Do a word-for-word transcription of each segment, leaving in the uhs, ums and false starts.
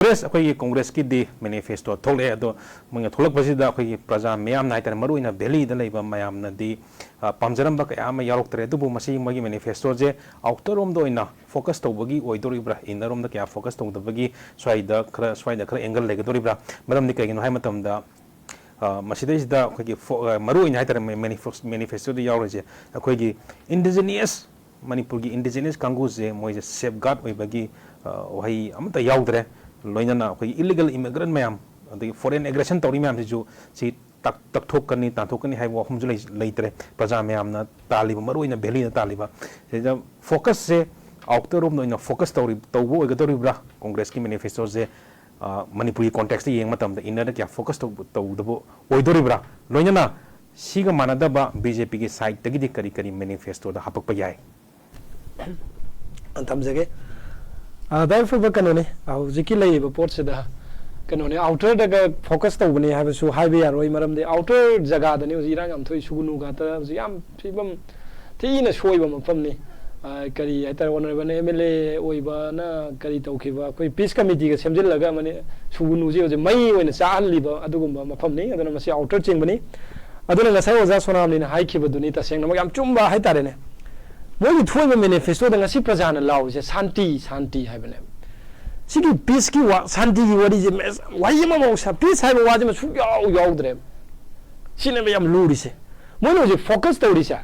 ꯀꯣꯡꯒ꯭ꯔꯦꯁ, ꯑꯩꯈꯣꯏꯒꯤ ꯀꯣꯡꯒ꯭ꯔꯦꯁꯀꯤꯗꯤ ꯃꯦꯅꯤꯐꯦꯁꯇꯣ ꯊꯣꯛꯂꯛꯑꯦ꯫ ꯑꯗꯣ ꯃꯣꯏꯅ ꯊꯣꯛꯂꯛꯄꯁꯤꯗ ꯑꯩꯈꯣꯏꯒꯤ ꯄ꯭ꯔꯖꯥ ꯃꯤꯌꯥꯝꯅ ꯍꯥꯏꯇꯥꯔꯦ, ꯃꯔꯨꯑꯣꯏꯅ ꯚꯦꯂꯤꯗ ꯂꯩꯕ ꯃꯌꯥꯝꯅꯗꯤ, ꯑ, ꯄꯥꯝꯖꯔꯝꯕ ꯀꯌꯥ ꯑꯃ ꯌꯥꯎꯔꯛꯇ꯭ꯔꯦ꯫ ꯑꯗꯨꯕꯨ ꯃꯁꯤ ꯃꯣꯏꯒꯤ ꯃꯦꯅꯤꯐꯦꯁꯇꯣꯁꯦ ꯑꯥꯎꯇꯔ ꯔꯣꯝꯗ ꯑꯣꯏꯅ ꯐꯣꯀꯁ ꯇꯧꯕꯒꯤ ꯑꯣꯏꯗꯣꯔꯤꯕ꯭ꯔꯥ, ꯏꯟꯅꯔ ꯔꯣꯝꯗ ꯀꯌꯥ ꯐꯣꯀꯁ ꯇꯧꯗꯕꯒꯤ ꯁ꯭ꯋꯥꯏꯗ ꯈꯔ, ꯁ꯭ꯋꯥꯏꯗ ꯈꯔ ꯑꯦꯡꯒꯜ ꯂꯩꯒꯗꯣꯔꯤꯕ꯭ꯔꯥ? ꯃꯔꯝꯗꯤ ꯀꯩꯒꯤꯅꯣ ꯍꯥꯏꯕ ꯃꯇꯝꯗ, ꯑ, ꯃꯁꯤꯗꯩꯁꯤꯗ ꯑꯩꯈꯣꯏꯒꯤ ꯐꯣ-, ꯑ, ꯃꯔꯨꯑꯣꯏꯅ ꯍꯥꯏꯇꯥꯔꯦ, ꯃꯦ-, ꯃꯦꯅꯤꯐꯦꯁ-, ꯃꯦꯅꯤꯐꯦꯁꯇꯣꯗ ꯌꯥꯎꯔꯤꯁꯦ ꯑꯩꯈꯣꯏꯒꯤ ꯏꯟꯗꯤꯖꯤꯅꯤꯌꯁ, ꯃꯅꯤꯄꯨꯔꯒꯤ ꯏꯟꯗꯤꯖꯤꯅꯤꯌꯁ ꯀꯥꯡꯕꯨꯁꯦ ꯃꯣꯏꯁꯦ ꯁꯦꯐꯒꯥꯔꯗ ꯑꯣꯏꯕꯒꯤ, ꯑ, ꯋꯥꯍꯩ ꯑꯃꯠꯇ ꯌꯥꯎꯗ꯭ꯔꯦ꯫ ꯂꯣꯏꯅꯅ ꯑꯩꯈꯣꯏꯒꯤ ꯏꯂꯤꯒꯦꯜ ꯏꯃꯤꯒ꯭ꯔꯦꯟ ꯃꯌꯥꯝ, ꯑꯗꯒꯤ ꯐꯣꯔꯦꯟ ꯑꯦꯒ꯭ꯔꯦꯁꯟ ꯇꯧꯔꯤ ꯃꯌꯥꯝꯁꯤꯁꯨ ꯁꯤ ꯇꯛ-, ꯇꯛꯊꯣꯛꯀꯅꯤ, ꯇꯥꯟꯊꯣꯛꯀꯅꯤ ꯍꯥꯏꯕ ꯋꯥꯐꯝꯁꯨ ꯂꯩ-, ꯂꯩꯇ꯭ꯔꯦ꯫ ꯄ꯭ꯔꯖꯥ ꯃꯌꯥꯝꯅ ꯇꯥꯜꯂꯤꯕ, ꯃꯔꯨꯑꯣꯏꯅ ꯚꯦꯂꯤꯅ ꯇꯥꯜꯂꯤꯕ ꯁꯤꯗ ꯐꯣꯀꯁꯁꯦ ꯑꯥꯎꯇꯔ ꯔꯣꯝꯗ ꯑꯣꯏꯅ ꯐꯣꯀꯁ ꯇꯧꯔꯤ-, ꯇꯧꯕ ꯑꯣꯏꯒꯗꯧꯔꯤꯕ꯭ꯔꯥ? ꯀꯣꯡꯒ꯭ꯔꯦꯁꯀꯤ ꯃꯦꯅꯤꯐꯦꯁꯇꯣꯁꯦ, ꯑ, ꯃꯅꯤꯄꯨꯔꯒꯤ ꯀꯣꯟꯇꯦꯛꯁꯇ ꯌꯦꯡꯕ ꯃꯇꯝꯗ ꯏꯟꯅꯔꯗ ꯀꯌꯥ ꯐꯣꯀꯁ ꯇꯧꯕ, ꯇꯧꯗꯕ ꯑꯣꯏꯗꯣꯔꯤꯕ꯭ꯔꯥ? ꯂꯣꯏꯅꯅ ꯁꯤꯒ ꯃꯥꯟꯅꯗꯕ ꯕꯤ ꯖꯦ ꯄꯤꯒꯤ ꯁꯥꯏꯠꯇꯒꯤꯗꯤ ꯀꯔꯤ ꯀꯔꯤ ꯃꯦꯅꯤꯐꯦꯁꯇꯣꯗ ꯍꯥꯄꯛꯄ ꯌꯥꯏ? ꯊꯝꯖꯒꯦ꯫ ꯑ, ꯇꯉꯥꯏ ꯐꯗꯕ ꯀꯩꯅꯣꯅꯤ, ꯑ, ꯍꯧꯖꯤꯛꯀꯤ ꯂꯩꯔꯤꯕ ꯄꯣꯠꯁꯤꯗ ꯀꯩꯅꯣꯅꯤ, ꯑꯥꯎꯇꯔꯗꯒ ꯐꯣꯀꯁ ꯇꯧꯕꯅꯤ ꯍꯥꯏꯕꯁꯨ ꯍꯥꯏꯕ ꯌꯥꯔꯣꯏ꯫ ꯃꯔꯝꯗꯤ ꯑꯥꯎꯇꯔ ꯖꯒꯥꯗꯅꯤ ꯍꯧꯖꯤꯛ ꯏꯔꯥꯡ ꯌꯥꯝ ꯊꯣꯛꯏ, ꯁꯨꯒꯨꯅꯨ ꯉꯥꯛꯇ ꯍꯧꯖꯤꯛ ꯌꯥꯝ ꯐꯤꯕꯝ ꯊꯤꯅ ꯁꯣꯏꯕ ꯃꯐꯝꯅꯤ꯫ ꯑ, ꯀꯔꯤ ꯍꯥꯏꯇꯥꯔꯦ, ꯑꯣꯅꯔꯦꯕꯜ ꯑꯦꯝ ꯑꯦꯜ ꯑꯦ ꯑꯣꯏꯕꯅ ꯀꯔꯤ ꯇꯧꯈꯤꯕ, ꯑꯩꯈꯣꯏ ꯄꯤꯁ ꯀꯃꯤꯇꯤꯒ ꯁꯦꯝꯖꯤꯜꯂꯒ ꯃꯅꯤ-, ꯁꯨꯒꯨꯅꯨꯁꯦ ꯍꯧꯖꯤꯛ ꯃꯩ ꯑꯣꯏꯅ ꯆꯥꯍꯜꯂꯤꯕ ꯑꯗꯨꯒꯨꯝꯕ ꯃꯐꯝꯅꯤ꯫ ꯑꯗꯨꯅ ꯃꯁꯤ ꯑꯥꯎꯇꯔ ꯆꯤꯡꯕꯅꯤ꯫ ꯑꯗꯨꯅ ꯉꯁꯥꯏ ꯑꯣꯖꯥ ꯁꯣꯅꯥꯝꯅꯤꯅ ꯍꯥꯏꯈꯤꯕꯗꯨꯅꯤ, ꯇꯁꯦꯡꯅꯃꯛ ꯌꯥꯝ ꯆꯨꯝꯕ ꯍꯥꯏꯇꯥꯔꯦꯅꯦ꯫ ꯃꯣꯏꯒꯤ ꯊꯣꯛꯏꯕ ꯃꯦꯅꯤꯐꯦꯁꯇꯣꯗ ꯉꯁꯤ ꯄ꯭ꯔꯖꯥꯅ ꯂꯥꯎꯔꯤꯁꯦ ꯁꯥꯟꯇꯤ, ꯁꯥꯟꯇꯤ ꯍꯥꯏꯕꯅꯦꯕ꯫ ꯁꯤꯒꯤ ꯄꯤꯁꯀꯤ ꯋꯥ, ꯁꯥꯟꯇꯤꯒꯤ ꯋꯥꯔꯤꯁꯦ ꯃꯦꯁ-, ꯋꯥꯍꯩ ꯑꯃꯐꯥꯎ ꯁ-, ꯄꯤꯁ ꯍꯥꯏꯕ ꯋꯥꯁꯤꯃ ꯁꯨꯛꯌꯥꯎ ꯌꯥꯎꯗ꯭ꯔꯦꯕ꯫ ꯁꯤꯅꯦꯕ ꯌꯥꯝ ꯂꯨꯔꯤꯁꯦ꯫ ꯃꯣꯏꯅ ꯍꯧꯖꯤꯛ ꯐꯣꯀꯁ ꯇꯧꯔꯤꯁꯦ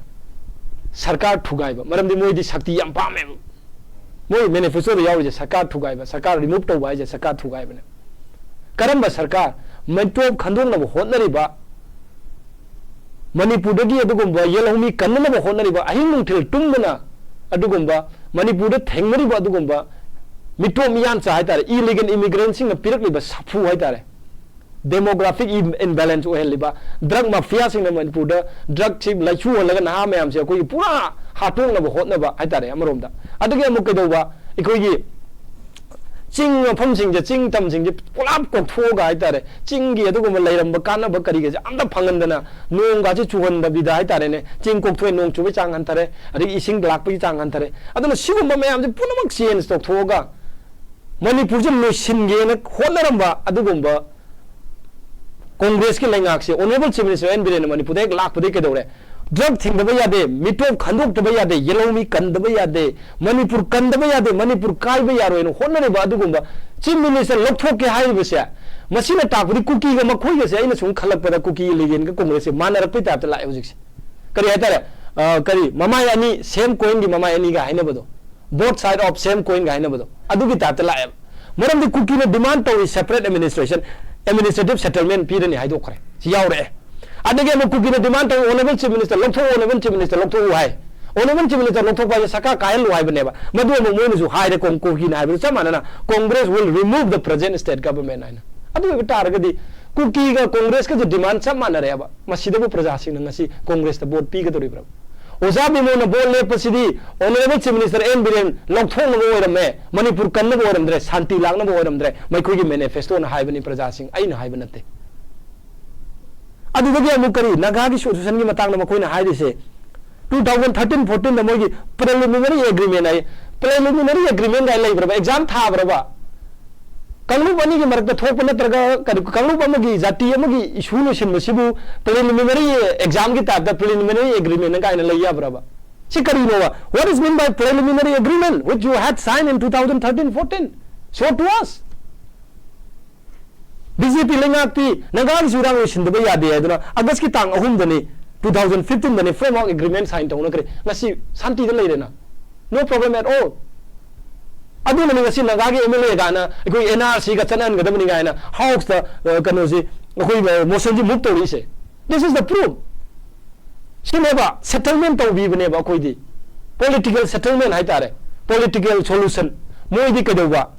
ꯁꯔꯀꯥꯔ ꯊꯨꯒꯥꯏꯕ, ꯃꯔꯝꯗꯤ ꯃꯣꯏꯗꯤ ꯁꯛꯇꯤ ꯌꯥꯝ ꯄꯥꯝꯃꯦꯕ꯫ ꯃꯣꯏ ꯃꯦꯅꯤꯐꯦꯁꯇꯣꯗ ꯌꯥꯎꯔꯤꯁꯦ ꯁꯔꯀꯥꯔ ꯊꯨꯒꯥꯏꯕ, ꯁꯔꯀꯥꯔ ꯔꯤꯃꯨꯚ ꯇꯧꯕ ꯍꯥꯏꯁꯦ ꯁꯔꯀꯥꯔ ꯊꯨꯒꯥꯏꯕꯅꯦ꯫ ꯀꯔꯝꯕ ꯁꯔꯀꯥꯔ? ꯃꯤꯇꯣꯞ ꯈꯟꯗꯣꯛꯅꯕ ꯍꯣꯠꯅꯔꯤꯕ, ꯃꯅꯤꯄꯨꯔꯗꯒꯤ ꯑꯗꯨꯒꯨꯝꯕ ꯌꯦꯜꯍꯧꯃꯤ ꯀꯟꯅꯅꯕ ꯍꯣꯠꯅꯔꯤꯕ, ꯑꯍꯤꯡ ꯅꯨꯡꯊꯤꯜ ꯇꯨꯝꯗꯅ ꯑꯗꯨꯒꯨꯝꯕ ꯃꯅꯤꯄꯨꯔꯗ ꯊꯦꯡꯅꯔꯤꯕ ꯑꯗꯨꯒꯨꯝꯕ ꯃꯤꯇꯣꯞ ꯃꯤꯌꯥꯟꯆꯥ ꯍꯥꯏꯇꯥꯔꯦ, ꯏꯂꯤꯒꯦꯜ ꯏꯃꯤꯒ꯭ꯔꯦꯟꯁꯤꯡꯅ ꯄꯤꯔꯛꯂꯤꯕ ꯁꯥꯐꯨ ꯍꯥꯏꯇꯥꯔꯦ, ꯗꯦꯃꯣꯒ꯭ꯔꯥꯐꯤꯛ ꯏꯝꯕꯦꯂꯦꯟꯁ ꯑꯣꯏꯍꯜꯂꯤꯕ, ꯗ꯭ꯔꯒ ꯃꯥꯐꯤꯌꯥꯁꯤꯡꯅ ꯃꯅꯤꯄꯨꯔꯗ ꯗ꯭ꯔꯒꯁꯤ ꯂꯩꯆꯨꯍꯜꯂꯒ ꯅꯍꯥ ꯃꯌꯥꯝꯁꯦ ꯑꯩꯈꯣꯏꯒꯤ ꯄꯨꯔꯥ ꯍꯥꯠꯇꯣꯛꯅꯕ ꯍꯣꯠꯅꯕ ꯍꯥꯏꯇꯥꯔꯦ ꯑꯃꯔꯣꯝꯗ꯫ ꯑꯗꯒꯤ ꯑꯃꯨꯛ ꯀꯩꯗꯧꯕ, ꯑꯩꯈꯣꯏꯒꯤ ꯆꯤꯡ ꯃꯐꯝꯁꯤꯡꯁꯦ, ꯆꯤꯡ ꯇꯝꯁꯤꯡꯁꯦ ꯄꯨꯂꯞ ꯀꯣꯛꯊꯣꯛꯑꯒ ꯍꯥꯏꯇꯥꯔꯦ, ꯆꯤꯡꯒꯤ ꯑꯗꯨꯒꯨꯝꯕ ꯂꯩꯔꯝꯕ ꯀꯥꯟꯅꯕ ꯀꯔꯤꯒꯁꯦ ꯑꯝꯇ ꯐꯪꯍꯟꯗꯅ, ꯅꯣꯡꯒꯁꯦ ꯆꯨꯍꯟꯗꯕꯤꯗ ꯍꯥꯏꯇꯥꯔꯦꯅꯦ, ꯆꯤꯡ ꯀꯣꯛꯊꯣꯛꯑꯦ, ꯅꯣꯡ ꯆꯨꯕꯒꯤ ꯆꯥꯡ ꯍꯟꯊꯔꯦ, ꯑꯗꯒꯤ ꯏꯁꯤꯡ ꯂꯥꯛꯄꯒꯤ ꯆꯥꯡ ꯍꯟꯊꯔꯦ꯫ ꯑꯗꯨꯅ ꯁꯤꯒꯨꯝꯕ ꯃꯌꯥꯝꯁꯦ ꯄꯨꯝꯅꯃꯛ ꯆꯦꯟꯖ ꯇꯧꯊꯣꯛꯑꯒ ꯃꯅꯤꯄꯨꯔꯁꯦ ꯂꯣꯏꯁꯤꯟꯒꯦꯅ ꯍꯣꯠꯅꯔꯝꯕ ꯑꯗꯨꯒꯨꯝꯕ ꯀꯣꯡꯒ꯭ꯔꯦꯁꯀꯤ ꯂꯩꯉꯥꯛꯁꯦ, ꯑꯣꯅꯔꯦꯕꯜ ꯆꯤꯐ ꯃꯤꯅꯤꯁꯇꯔ ꯑꯦꯟ ꯕꯤꯔꯦꯟꯅ ꯃꯅꯤꯄꯨꯔꯗ ꯍꯦꯛ ꯂꯥꯛꯄꯗꯒꯤ ꯀꯩꯗꯧꯔꯦ? ꯗ꯭ꯔꯒ ꯊꯤꯡꯗꯕ ꯌꯥꯗꯦ, ꯃꯤꯇꯣꯞ ꯈꯟꯗꯣꯛꯇꯕ ꯌꯥꯗꯦ, ꯌꯦꯜꯍꯧꯃꯤ ꯀꯟꯗꯕ ꯌꯥꯗꯦ, ꯃꯅꯤꯄꯨꯔ ꯀꯟꯗꯕ ꯌꯥꯗꯦ, ꯃꯅꯤꯄꯨꯔ ꯀꯥꯏꯕ ꯌꯥꯔꯣꯏꯅ ꯍꯣꯠꯅꯔꯤꯕ ꯑꯗꯨꯒꯨꯝꯕ ꯆꯤꯐ ꯃꯤꯅꯤꯁꯇꯔ ꯂꯧꯊꯣꯛꯀꯦ ꯍꯥꯏꯔꯤꯕꯁꯦ, ꯃꯁꯤꯅ ꯇꯥꯛꯄꯗꯤ ꯀꯨꯀꯤꯒ ꯃꯈꯣꯏꯒꯁꯦ ꯑꯩꯅ ꯁꯨꯝ ꯈꯜꯂꯛꯄꯗ ꯀꯨꯀꯤ ꯂꯤꯒꯦꯟꯒ ꯀꯣꯡꯒ꯭ꯔꯦꯁꯁꯦ ꯃꯥꯟꯅꯔꯛꯄꯩ ꯇꯥꯏꯞꯇ ꯂꯥꯛꯑꯦ ꯍꯧꯖꯤꯛꯁꯦ꯫ ꯀꯔꯤ ꯍꯥꯏꯇꯥꯔꯦ? ꯑ, ꯀꯔꯤ, ꯃꯃꯥꯏ ꯑꯅꯤ, ꯁꯦꯝ ꯀꯣꯏꯟꯒꯤ ꯃꯃꯥꯏ ꯑꯅꯤꯒ ꯍꯥꯏꯅꯕꯗꯣ, both side of same coin ꯒ ꯍꯥꯏꯅꯕꯗꯣ, ꯑꯗꯨꯒꯤ ꯇꯥꯏꯞꯇ ꯂꯥꯛꯑꯦꯕ꯫ ꯃꯔꯝꯗꯤ ꯀꯨꯀꯤꯅ ꯗꯤꯃꯥꯟ ꯇꯧꯔꯤ separate administration, administrative settlement ꯄꯤꯔꯅꯤ ꯍꯥꯏꯗꯣꯛꯈ꯭ꯔꯦ, ꯁꯤ ꯌꯥꯎꯔꯛꯑꯦ꯫ ꯑꯗꯒꯤ ꯑꯃꯨꯛ ꯀꯨꯀꯤꯅ ꯗꯤꯃꯥꯟ ꯇꯧꯔꯤ, ꯑꯣꯅꯔꯦꯕꯜ ꯆꯤꯐ ꯃꯤꯅꯤꯁꯇꯔ ꯂꯧꯊꯣꯛꯎ, ꯑꯣꯅꯔꯦꯕꯜ ꯆꯤꯐ ꯃꯤꯅꯤꯁꯇꯔ ꯂꯧꯊꯣꯛꯎ ꯍꯥꯏ꯫ ꯑꯣꯅꯔꯦꯕꯜ ꯆꯤꯐ ꯃꯤꯅꯤꯁꯇꯔ ꯂꯧꯊꯣꯛꯄ ꯍꯥꯏꯁꯦ ꯁꯔꯀꯥꯔ ꯀꯥꯏꯍꯜꯂꯨ ꯍꯥꯏꯕꯅꯦꯕ꯫ ꯃꯗꯨ ꯑꯃꯨꯛ ꯃꯣꯏꯅꯁꯨ ꯍꯥꯏꯔꯦ, ꯀꯣꯡ-, ꯀꯨꯀꯤꯅ ꯍꯥꯏꯕꯗꯨ ꯆꯞ ꯃꯥꯟꯅꯅ, "Congress will remove the present state government" ꯍꯥꯏꯅ꯫ ꯑꯗꯨ ꯑꯣꯏꯕ ꯇꯥꯔꯒꯗꯤ ꯀꯨꯀꯤꯒ ꯀꯣꯡꯒ꯭ꯔꯦꯁꯀꯁꯨ ꯗꯤꯃꯥꯟ ꯆꯞ ꯃꯥꯟꯅꯔꯦꯕ꯫ ꯃꯁꯤꯗꯕꯨ ꯄ꯭ꯔꯖꯥꯁꯤꯡꯅ ꯉꯁꯤ ꯀꯣꯡꯒ꯭ꯔꯦꯁꯇ ꯚꯣꯠ ꯄꯤꯒꯗꯧꯔꯤꯕ꯭ꯔꯥ? ꯑꯣꯖꯥ ꯕꯤꯃꯣꯜꯅ ꯚꯣꯠ ꯂꯦꯞꯄꯁꯤꯗꯤ honourable chief minister N Biren ꯂꯧꯊꯣꯛꯅꯕ ꯑꯣꯏꯔꯝꯃꯦ, ꯃꯅꯤꯄꯨꯔ ꯀꯟꯅꯕ ꯑꯣꯏꯔꯝꯗ꯭ꯔꯦ, ꯁꯥꯟꯇꯤ ꯂꯥꯛꯅꯕ ꯑꯣꯏꯔꯝꯗ꯭ꯔꯦ, ꯃꯈꯣꯏꯒꯤ ꯃꯦꯅꯤꯐꯦꯁꯇꯣꯅ ꯍꯥꯏꯕꯅꯤ ꯄ꯭ꯔꯖꯥꯁꯤꯡ, ꯑꯩꯅ ꯍꯥꯏꯕ ꯅꯠꯇꯦ꯫ ꯑꯗꯨꯗꯒꯤ ꯑꯃꯨꯛ ꯀꯔꯤ, ꯅꯥꯒꯥꯒꯤ ꯁꯣꯂꯨꯁꯟꯒꯤ ꯃꯇꯥꯡꯗ ꯃꯈꯣꯏꯅ ꯍꯥꯏꯔꯤꯁꯦ, two thousand thirteen fourteen ꯗ ꯃꯣꯏꯒꯤ preliminary agreement ꯍꯥꯏ, preliminary agreement ꯀꯥꯏ ꯂꯩꯕ꯭ꯔꯕ? ꯑꯦꯛꯖꯥꯝ ꯊꯥꯕ꯭ꯔꯕ? ꯀꯥꯡꯂꯨꯞ ꯑꯅꯤꯒꯤ ꯃꯔꯛꯇ ꯊꯣꯛꯄ ꯅꯠꯇ꯭ꯔꯒ ꯀꯔꯤ, ꯀꯥꯡꯂꯨꯞ ꯑꯃꯒꯤ ꯖꯥꯇꯤ ꯑꯃꯒꯤ issue ꯂꯣꯏꯁꯤꯟꯕꯁꯤꯕꯨ preliminary exam ꯒꯤ type ꯇ preliminary agreement ꯀꯥꯏꯅ ꯂꯩ ꯌꯥꯕ꯭ꯔꯕ? ꯁꯤ ꯀꯔꯤꯅꯣꯕ? What is mean by preliminary agreement which you had signed in two thousand thirteen fourteen? Show to us. B J P ꯂꯩꯉꯥꯛꯇꯤ ꯅꯥꯒꯥꯒꯤꯁꯨ ꯏꯔꯥꯡ ꯂꯣꯏꯁꯤꯟꯗꯕ ꯌꯥꯗꯦ ꯍꯥꯏꯗꯨꯅ ꯑꯥꯒꯁꯀꯤ ꯇꯥꯡ ꯑꯍꯨꯝꯗꯅꯤ, two thousand fifteen ꯗꯅꯤ framework agreement sign ꯇꯧꯅꯈ꯭ꯔꯦ꯫ ꯉꯁꯤ ꯁꯥꯟꯇꯤꯗ ꯂꯩꯔꯦꯅ꯫ No problem at all. ꯑꯗꯨꯅꯅꯤ ꯉꯁꯤ ꯅꯥꯒꯥꯒꯤ ꯑꯦꯝ ꯑꯦꯜ ꯑꯦ ꯀꯥꯏꯅ ꯑꯩꯈꯣꯏ ꯑꯦꯟ ꯑꯥꯔ ꯁꯤꯒ ꯆꯠꯅꯍꯟꯒꯗꯕꯅꯤ ꯀꯥꯏꯅ ꯍꯥꯎꯁꯇ, ꯑ, ꯀꯩꯅꯣꯁꯤ, ꯑꯩꯈꯣꯏ, ꯑ, ꯃꯣꯁꯟꯁꯤ ꯃꯨꯚ ꯇꯧꯔꯛꯏꯁꯦ꯫ This is the proof. ꯁꯤꯅꯦꯕ, ꯁꯦꯇꯜꯃꯦꯟ ꯇꯧꯕꯤꯕꯅꯦꯕ ꯑꯩꯈꯣꯏꯗꯤ꯫ ꯄꯣꯂꯤꯇꯤꯀꯦꯜ ꯁꯦꯇꯜꯃꯦꯟ ꯍꯥꯏꯇꯥꯔꯦ, ꯄꯣꯂꯤꯇꯤꯀꯦꯜ ꯁꯣꯂꯨꯁꯟ꯫ ꯃꯣꯏꯗꯤ ꯀꯩꯗꯧꯕ?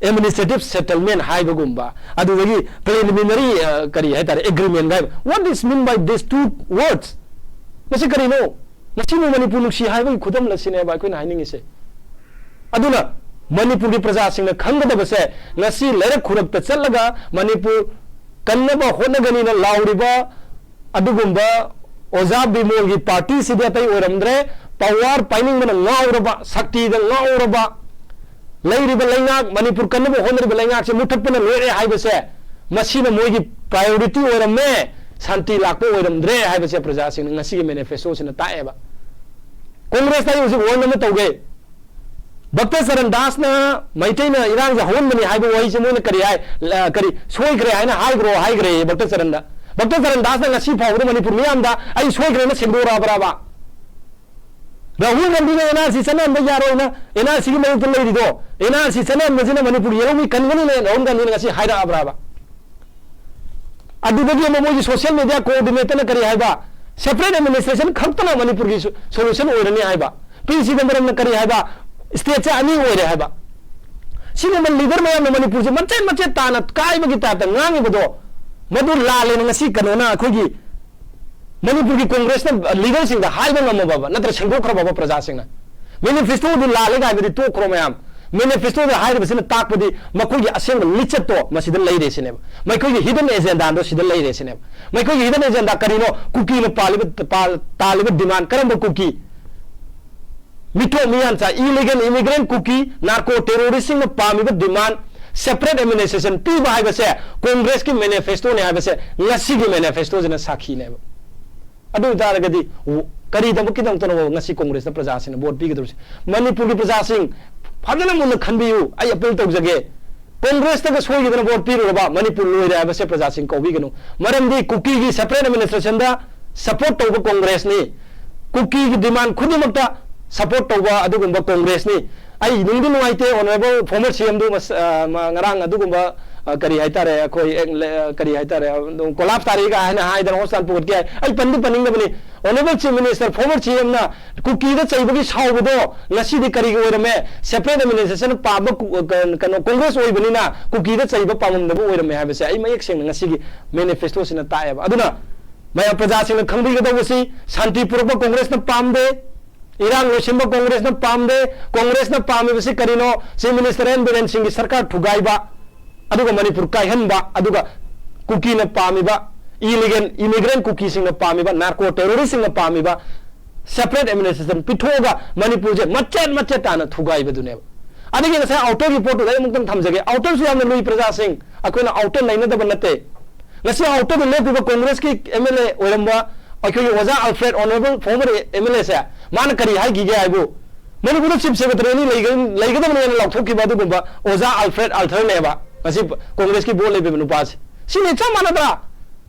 ꯑꯦꯗꯃꯤꯅꯤꯁꯇ꯭ꯔꯦꯇꯤꯚ ꯁꯦꯇꯜꯃꯦꯟ ꯍꯥꯏꯕꯒꯨꯝꯕ, ꯑꯗꯨꯗꯒꯤ ꯄ꯭ꯔꯤꯂꯤꯃꯤꯅꯔꯤ, ꯑ, ꯀꯔꯤ ꯍꯥꯏꯇꯥꯔꯦ, ꯑꯦꯒ꯭ꯔꯤꯃꯦꯟ ꯍꯥꯏꯕ꯫ What is mean by these two words? ꯃꯁꯤ ꯀꯔꯤꯅꯣ? ꯃꯁꯤꯕꯨ ꯃꯅꯤꯄꯨꯔ ꯅꯨꯡꯁꯤ ꯍꯥꯏꯕꯒꯤ ꯈꯨꯗꯝꯂ ꯁꯤꯅꯦꯕ ꯑꯩꯈꯣꯏꯅ ꯍꯥꯏꯅꯤꯡꯉꯤꯁꯦ꯫ ꯑꯗꯨꯅ ꯃꯅꯤꯄꯨꯔꯒꯤ ꯄ꯭ꯔꯖꯥꯁꯤꯡꯅ ꯈꯪꯒꯗꯕꯁꯦ, ꯉꯁꯤ ꯂꯩꯔꯛ ꯈꯨꯔꯛꯇ ꯆꯠꯂꯒ ꯃꯅꯤꯄꯨꯔ ꯀꯟꯅꯕ ꯍꯣꯠꯅꯒꯅꯤꯅ ꯂꯥꯎꯔꯤꯕ ꯑꯗꯨꯒꯨꯝꯕ ꯑꯣꯖꯥ ꯕꯤꯃꯣꯜꯒꯤ ꯄꯥꯔꯇꯤꯁꯤꯗꯤ ꯑꯇꯩ ꯑꯣꯏꯔꯝꯗ꯭ꯔꯦ꯫ ꯄꯋꯥꯔ ꯄꯥꯏꯅꯤꯡꯕꯅ ꯉꯥꯎꯔꯕ, ꯁꯛꯇꯤꯗ ꯉꯥꯎꯔꯕ, ꯂꯩꯔꯤꯕ ꯂꯩꯉꯥꯛ, ꯃꯅꯤꯄꯨꯔ ꯀꯟꯅꯕ ꯍꯣꯠꯅꯔꯤꯕ ꯂꯩꯉꯥꯛꯁꯦ ꯃꯨꯊꯠꯄꯅ ꯂꯣꯏꯔꯦ ꯍꯥꯏꯕꯁꯦ, ꯃꯁꯤꯅ ꯃꯣꯏꯒꯤ priority ꯑꯣꯏꯔꯝꯃꯦ, ꯁꯥꯟꯇꯤ ꯂꯥꯛꯄ ꯑꯣꯏꯔꯝꯗ꯭ꯔꯦ ꯍꯥꯏꯕꯁꯦ ꯄ꯭ꯔꯖꯥꯁꯤꯡꯅ ꯉꯁꯤꯒꯤ manifesto ꯁꯤꯅ ꯇꯥꯛꯑꯦꯕ꯫ ꯀꯣꯡꯒ꯭ꯔꯦꯁꯇ ꯑꯩ ꯍꯧꯖꯤꯛ warn ꯑꯃ ꯇꯧꯒꯦ꯫ ꯚꯛꯇ ꯆꯔꯟ ꯗꯥꯁꯅ ꯃꯩꯇꯩꯅ ꯏꯔꯥꯡꯁꯦ ꯍꯧꯍꯟꯕꯅꯤ ꯍꯥꯏꯕ ꯋꯥꯍꯩꯁꯦ ꯃꯣꯏꯅ ꯀꯔꯤ ꯍꯥꯏ, ꯑ, ꯀꯔꯤ ꯁꯣꯏꯈ꯭ꯔꯦ ꯍꯥꯏꯅ ꯍꯥꯏꯈ꯭ꯔꯣ ꯍꯥꯏꯈ꯭ꯔꯦ ꯚꯛꯇ ꯆꯔꯟꯗ꯫ ꯚꯛꯇ ꯆꯔꯟ ꯗꯥꯁꯅ ꯉꯁꯤ ꯐꯥꯎꯕꯗ ꯃꯅꯤꯄꯨꯔ ꯃꯤꯌꯥꯝꯗ ꯑꯩ ꯁꯣꯏꯈ꯭ꯔꯦꯅ ꯁꯦꯡꯗꯣꯔꯛꯑꯕ꯭ꯔꯕ? ꯔꯥꯍꯨꯜ ꯒꯥꯟꯙꯤꯅ NRC ꯆꯠꯅꯍꯟꯕ ꯌꯥꯔꯣꯏꯅ NRCꯒꯤ ꯃꯥꯌꯣꯛꯇ ꯂꯩꯔꯤꯗꯣ, NRC ꯆꯠꯅꯍꯟꯕꯁꯤꯅ ꯃꯅꯤꯄꯨꯔ ꯌꯦꯜꯍꯧꯃꯤ ꯀꯟꯒꯅꯤꯅ ꯔꯥꯍꯨꯜ ꯒꯥꯟꯙꯤꯅ ꯉꯁꯤ ꯍꯥꯏꯔꯛꯑꯕ꯭ꯔꯕ? ꯑꯗꯨꯗꯒꯤ ꯑꯃꯨꯛ ꯃꯣꯏꯒꯤ social media coordinatorꯅ ꯀꯔꯤ ꯍꯥꯏꯕ? Separate administration ꯈꯛꯇꯅ ꯃꯅꯤꯄꯨꯔꯒꯤ ꯁꯣ-, solution ꯑꯣꯏꯔꯅꯤ ꯍꯥꯏꯕ꯫ ꯄꯤ ꯆꯤꯗꯝꯕꯔꯝꯅ ꯀꯔꯤ ꯍꯥꯏꯕ? Stateꯁꯦ ꯑꯅꯤ ꯑꯣꯏꯔꯦ ꯍꯥꯏꯕ꯫ ꯁꯤꯒꯨꯝꯕ leader ꯃꯌꯥꯝꯅ ꯃꯅꯤꯄꯨꯔꯁꯦ ꯃꯆꯦꯠ ꯃꯆꯦꯠ ꯇꯥꯅ ꯀꯥꯏꯕꯒꯤ typeꯇ ꯉꯥꯡꯉꯤꯕꯗꯣ, ꯃꯗꯨ ꯂꯥꯜꯂꯦꯅ ꯉꯁꯤ ꯀꯩꯅꯣꯅ ꯑꯩꯈꯣꯏꯒꯤ ꯃꯅꯤꯄꯨꯔꯒꯤ ꯀꯣꯡꯒ꯭ꯔꯦꯁꯅ leaderꯁꯤꯡꯗ ꯍꯥꯏꯕ ꯉꯝꯃꯕꯕ, ꯅꯠꯇ꯭ꯔ ꯁꯦꯡꯗꯣꯛꯈ꯭ꯔꯕꯕ ꯄ꯭ꯔꯖꯥꯁꯤꯡꯅ? Manifestoꯗꯨ ꯂꯥꯜꯂꯦ ꯍꯥꯏꯕꯗꯤ ꯇꯣꯛꯈ꯭ꯔꯣ ꯃꯌꯥꯝ꯫ Manifestoꯗ ꯍꯥꯏꯔꯤꯕꯁꯤꯅ ꯇꯥꯛꯄꯗꯤ ꯃꯈꯣꯏꯒꯤ ꯑꯁꯦꯡꯕ ꯂꯤꯆꯠꯇꯣ ꯃꯁꯤꯗ ꯂꯩꯔꯦ ꯁꯤꯅꯦꯕ꯫ ꯃꯈꯣꯏꯒꯤ hidden agendaꯗꯣ ꯁꯤꯗ ꯂꯩꯔꯦ ꯁꯤꯅꯦꯕ꯫ ꯃꯈꯣꯏꯒꯤ hidden agenda ꯀꯔꯤꯅꯣ? ꯀꯨꯀꯤꯅ ꯄꯥꯜꯂꯤꯕ, ꯄꯥꯜ-, ꯇꯥꯜꯂꯤꯕ demand, ꯀꯔꯝꯕ ꯀꯨꯀꯤ? ꯃꯤꯊꯣꯛ ꯃꯤꯌꯥꯟꯆꯥ, illegal immigrant ꯀꯨꯀꯤ, narco terroristꯁꯤꯡꯅ ꯄꯥꯝꯃꯤꯕ demand, separate administration ꯄꯤꯕ ꯍꯥꯏꯕꯁꯦ ꯀꯣꯡꯒ꯭ꯔꯦꯁꯀꯤ manifestoꯅꯦ ꯍꯥꯏꯕꯁꯦ ꯉꯁꯤꯒꯤ manifestoꯁꯤꯅ ꯁꯥꯈꯤꯅꯦꯕ꯫ ꯑꯗꯨ ꯑꯣꯏꯇꯥꯔꯒꯗꯤ ꯀꯔꯤꯗꯃꯛꯀꯤꯗꯃꯛꯇꯅꯣ ꯉꯁꯤ ꯀꯣꯡꯒ꯭ꯔꯦꯁꯇ ꯄ꯭ꯔꯖꯥꯁꯤꯡꯅ vote ꯄꯤꯒꯗꯧꯔꯤꯁꯦ? ꯃꯅꯤꯄꯨꯔꯒꯤ ꯄ꯭ꯔꯖꯥꯁꯤꯡ ꯐꯖꯅ ꯃꯨꯟꯅ ꯈꯟꯕꯤꯌꯨ꯫ ꯑꯩ appeal ꯇꯧꯖꯒꯦ, ꯀꯣꯡꯒ꯭ꯔꯦꯁꯇꯒ ꯁꯣꯏꯈꯤꯗꯅ vote ꯄꯤꯔꯨꯔꯕ ꯃꯅꯤꯄꯨꯔ ꯂꯣꯏꯔꯦ ꯍꯥꯏꯕꯁꯦ ꯄ꯭ꯔꯖꯥꯁꯤꯡ ꯀꯥꯎꯕꯤꯒꯅꯨ꯫ ꯃꯔꯝꯗꯤ ꯀꯨꯀꯤꯒꯤ separate administrationꯗ support ꯇꯧꯕ ꯀꯣꯡꯒ꯭ꯔꯦꯁꯅꯤ, ꯀꯨꯀꯤꯒꯤ demand ꯈꯨꯗꯤꯡꯃꯛꯇ support ꯇꯧꯕ ꯑꯗꯨꯒꯨꯝꯕ ꯀꯣꯡꯒ꯭ꯔꯦꯁꯅꯤ꯫ ꯑꯩ ꯅꯨꯡꯗꯤ ꯅꯨꯡꯉꯥꯏꯇꯦ, honourable former CMꯗꯨ ꯃꯁ-, ꯑ, ꯃ-, ꯉꯔꯥꯡ ꯑꯗꯨꯒꯨꯝꯕ, ꯑ, ꯀꯔꯤ ꯍꯥꯏꯇꯥꯔꯦ, ꯑꯩꯈꯣꯏ, ꯑꯦ, ꯂꯦ-, ꯀꯔꯤ ꯍꯥꯏꯇꯥꯔꯦ, ꯑꯗꯨꯝ collapse ꯇꯥꯔꯦꯒ ꯍꯥꯏꯅ ꯍꯥꯏꯗꯅ hospital ꯄꯨꯈꯠꯀꯦ ꯍꯥꯏ꯫ ꯑꯩ ꯄꯟꯗꯤ ꯄꯟꯅꯤꯡꯗꯕꯅꯤ꯫ Honourable Chief Minister, former CMꯅ ꯀꯨꯀꯤꯗ ꯆꯩꯕꯒꯤ ꯁꯥꯎꯕꯗꯣ ꯉꯁꯤꯗꯤ ꯀꯔꯤꯒꯤ ꯑꯣꯏꯔꯝꯃꯦ? Separate administration ꯄꯥꯝꯕ ꯀꯨ-, ꯀ-, ꯀꯩꯅꯣ, ꯀꯣꯡꯒ꯭ꯔꯦꯁ ꯑꯣꯏꯕꯅꯤꯅ ꯀꯨꯀꯤꯗ ꯆꯩꯕ ꯄꯥꯝꯂꯝꯗꯕ ꯑꯣꯏꯔꯝꯃꯦ ꯍꯥꯏꯕꯁꯦ ꯑꯩ ꯃꯌꯦꯛ ꯁꯦꯡꯅ ꯉꯁꯤꯒꯤ manifestoꯁꯤꯅ ꯇꯥꯛꯑꯦꯕ꯫ ꯑꯗꯨꯅ ꯃꯌꯥꯝ ꯄ꯭ꯔꯖꯥꯁꯤꯡꯅ ꯈꯪꯕꯤꯒꯗꯧꯕꯁꯤ, ꯁꯥꯟꯇꯤ ꯄꯨꯔꯛꯄ ꯀꯣꯡꯒ꯭ꯔꯦꯁꯅ ꯄꯥꯝꯗꯦ, ꯏꯔꯥꯡ ꯂꯣꯏꯁꯤꯟꯕ ꯀꯣꯡꯒ꯭ꯔꯦꯁꯅ ꯄꯥꯝꯗꯦ꯫ ꯀꯣꯡꯒ꯭ꯔꯦꯁꯅ ꯄꯥꯝꯃꯤꯕꯁꯤ ꯀꯔꯤꯅꯣ? Chief Minister ꯑꯦꯟ ꯕꯤꯔꯦꯟ ꯁꯤꯡꯒꯤ ꯁꯔꯀꯥꯔ ꯊꯨꯒꯥꯏꯕ, ꯑꯗꯨꯒ ꯃꯅꯤꯄꯨꯔ ꯀꯥꯏꯍꯟꯕ, ꯑꯗꯨꯒ ꯀꯨꯀꯤꯅ ꯄꯥꯝꯃꯤꯕ, illegal immigrant ꯀꯨꯀꯤꯁꯤꯡꯅ ꯄꯥꯝꯃꯤꯕ, narco terroristꯁꯤꯡꯅ ꯄꯥꯝꯃꯤꯕ separate administration ꯄꯤꯊꯣꯛꯑꯒ ꯃꯅꯤꯄꯨꯔꯁꯦ ꯃꯆꯦꯠ ꯃꯆꯦꯠ ꯇꯥꯅ ꯊꯨꯒꯥꯏꯕꯗꯨꯅꯦꯕ꯫ ꯑꯗꯒꯤ ꯉꯁꯥꯏ ꯑꯥꯎꯇꯔꯒꯤ ꯄꯣꯠꯇꯨꯗ ꯑꯩ ꯑꯃꯨꯛꯇꯪ ꯊꯝꯖꯒꯦ꯫ ꯑꯥꯎꯇꯔꯁꯨ ꯌꯥꯝꯅ ꯂꯨꯏ ꯄ꯭ꯔꯖꯥꯁꯤꯡ, ꯑꯩꯈꯣꯏꯅ ꯑꯥꯎꯇꯔ ꯅꯩꯅꯗꯕ ꯅꯠꯇꯦ꯫ ꯉꯁꯤ ꯑꯥꯎꯇꯔꯗ ꯂꯦꯞꯄꯤꯕ ꯀꯣꯡꯒ꯭ꯔꯦꯁꯀꯤ ꯑꯦꯝ ꯑꯦꯜ ꯑꯦ ꯑꯣꯏꯔꯝꯕ ꯑꯩꯈꯣꯏꯒꯤ ꯑꯣꯖꯥ Alfred, honourable former M L ꯑꯦꯁꯦ, ꯃꯥꯅ ꯀꯔꯤ ꯍꯥꯏꯈꯤꯒꯦ ꯍꯥꯏꯕꯨ, ꯃꯅꯤꯄꯨꯔꯗ ꯆꯤꯐ ꯁꯦꯀ꯭ꯔꯦꯇꯔꯤ ꯑꯅꯤ ꯂꯩꯒ-, ꯂꯩꯒꯗꯕꯅꯦꯅ ꯂꯥꯎꯊꯣꯛꯈꯤꯕ ꯑꯗꯨꯒꯨꯝꯕ ꯑꯣꯖꯥ ꯑꯜꯐ꯭ꯔꯦꯗ ꯑꯜꯊꯔꯅꯦꯕ ꯉꯁꯤ ꯀꯣꯡꯒ꯭ꯔꯦꯁꯀꯤ ꯚꯣꯠ ꯂꯦꯞꯄꯤꯕ ꯅꯨꯄꯥꯁꯦ꯫ ꯁꯤꯅꯤ ꯆꯞ ꯃꯥꯟꯅꯗ꯭ꯔꯥ?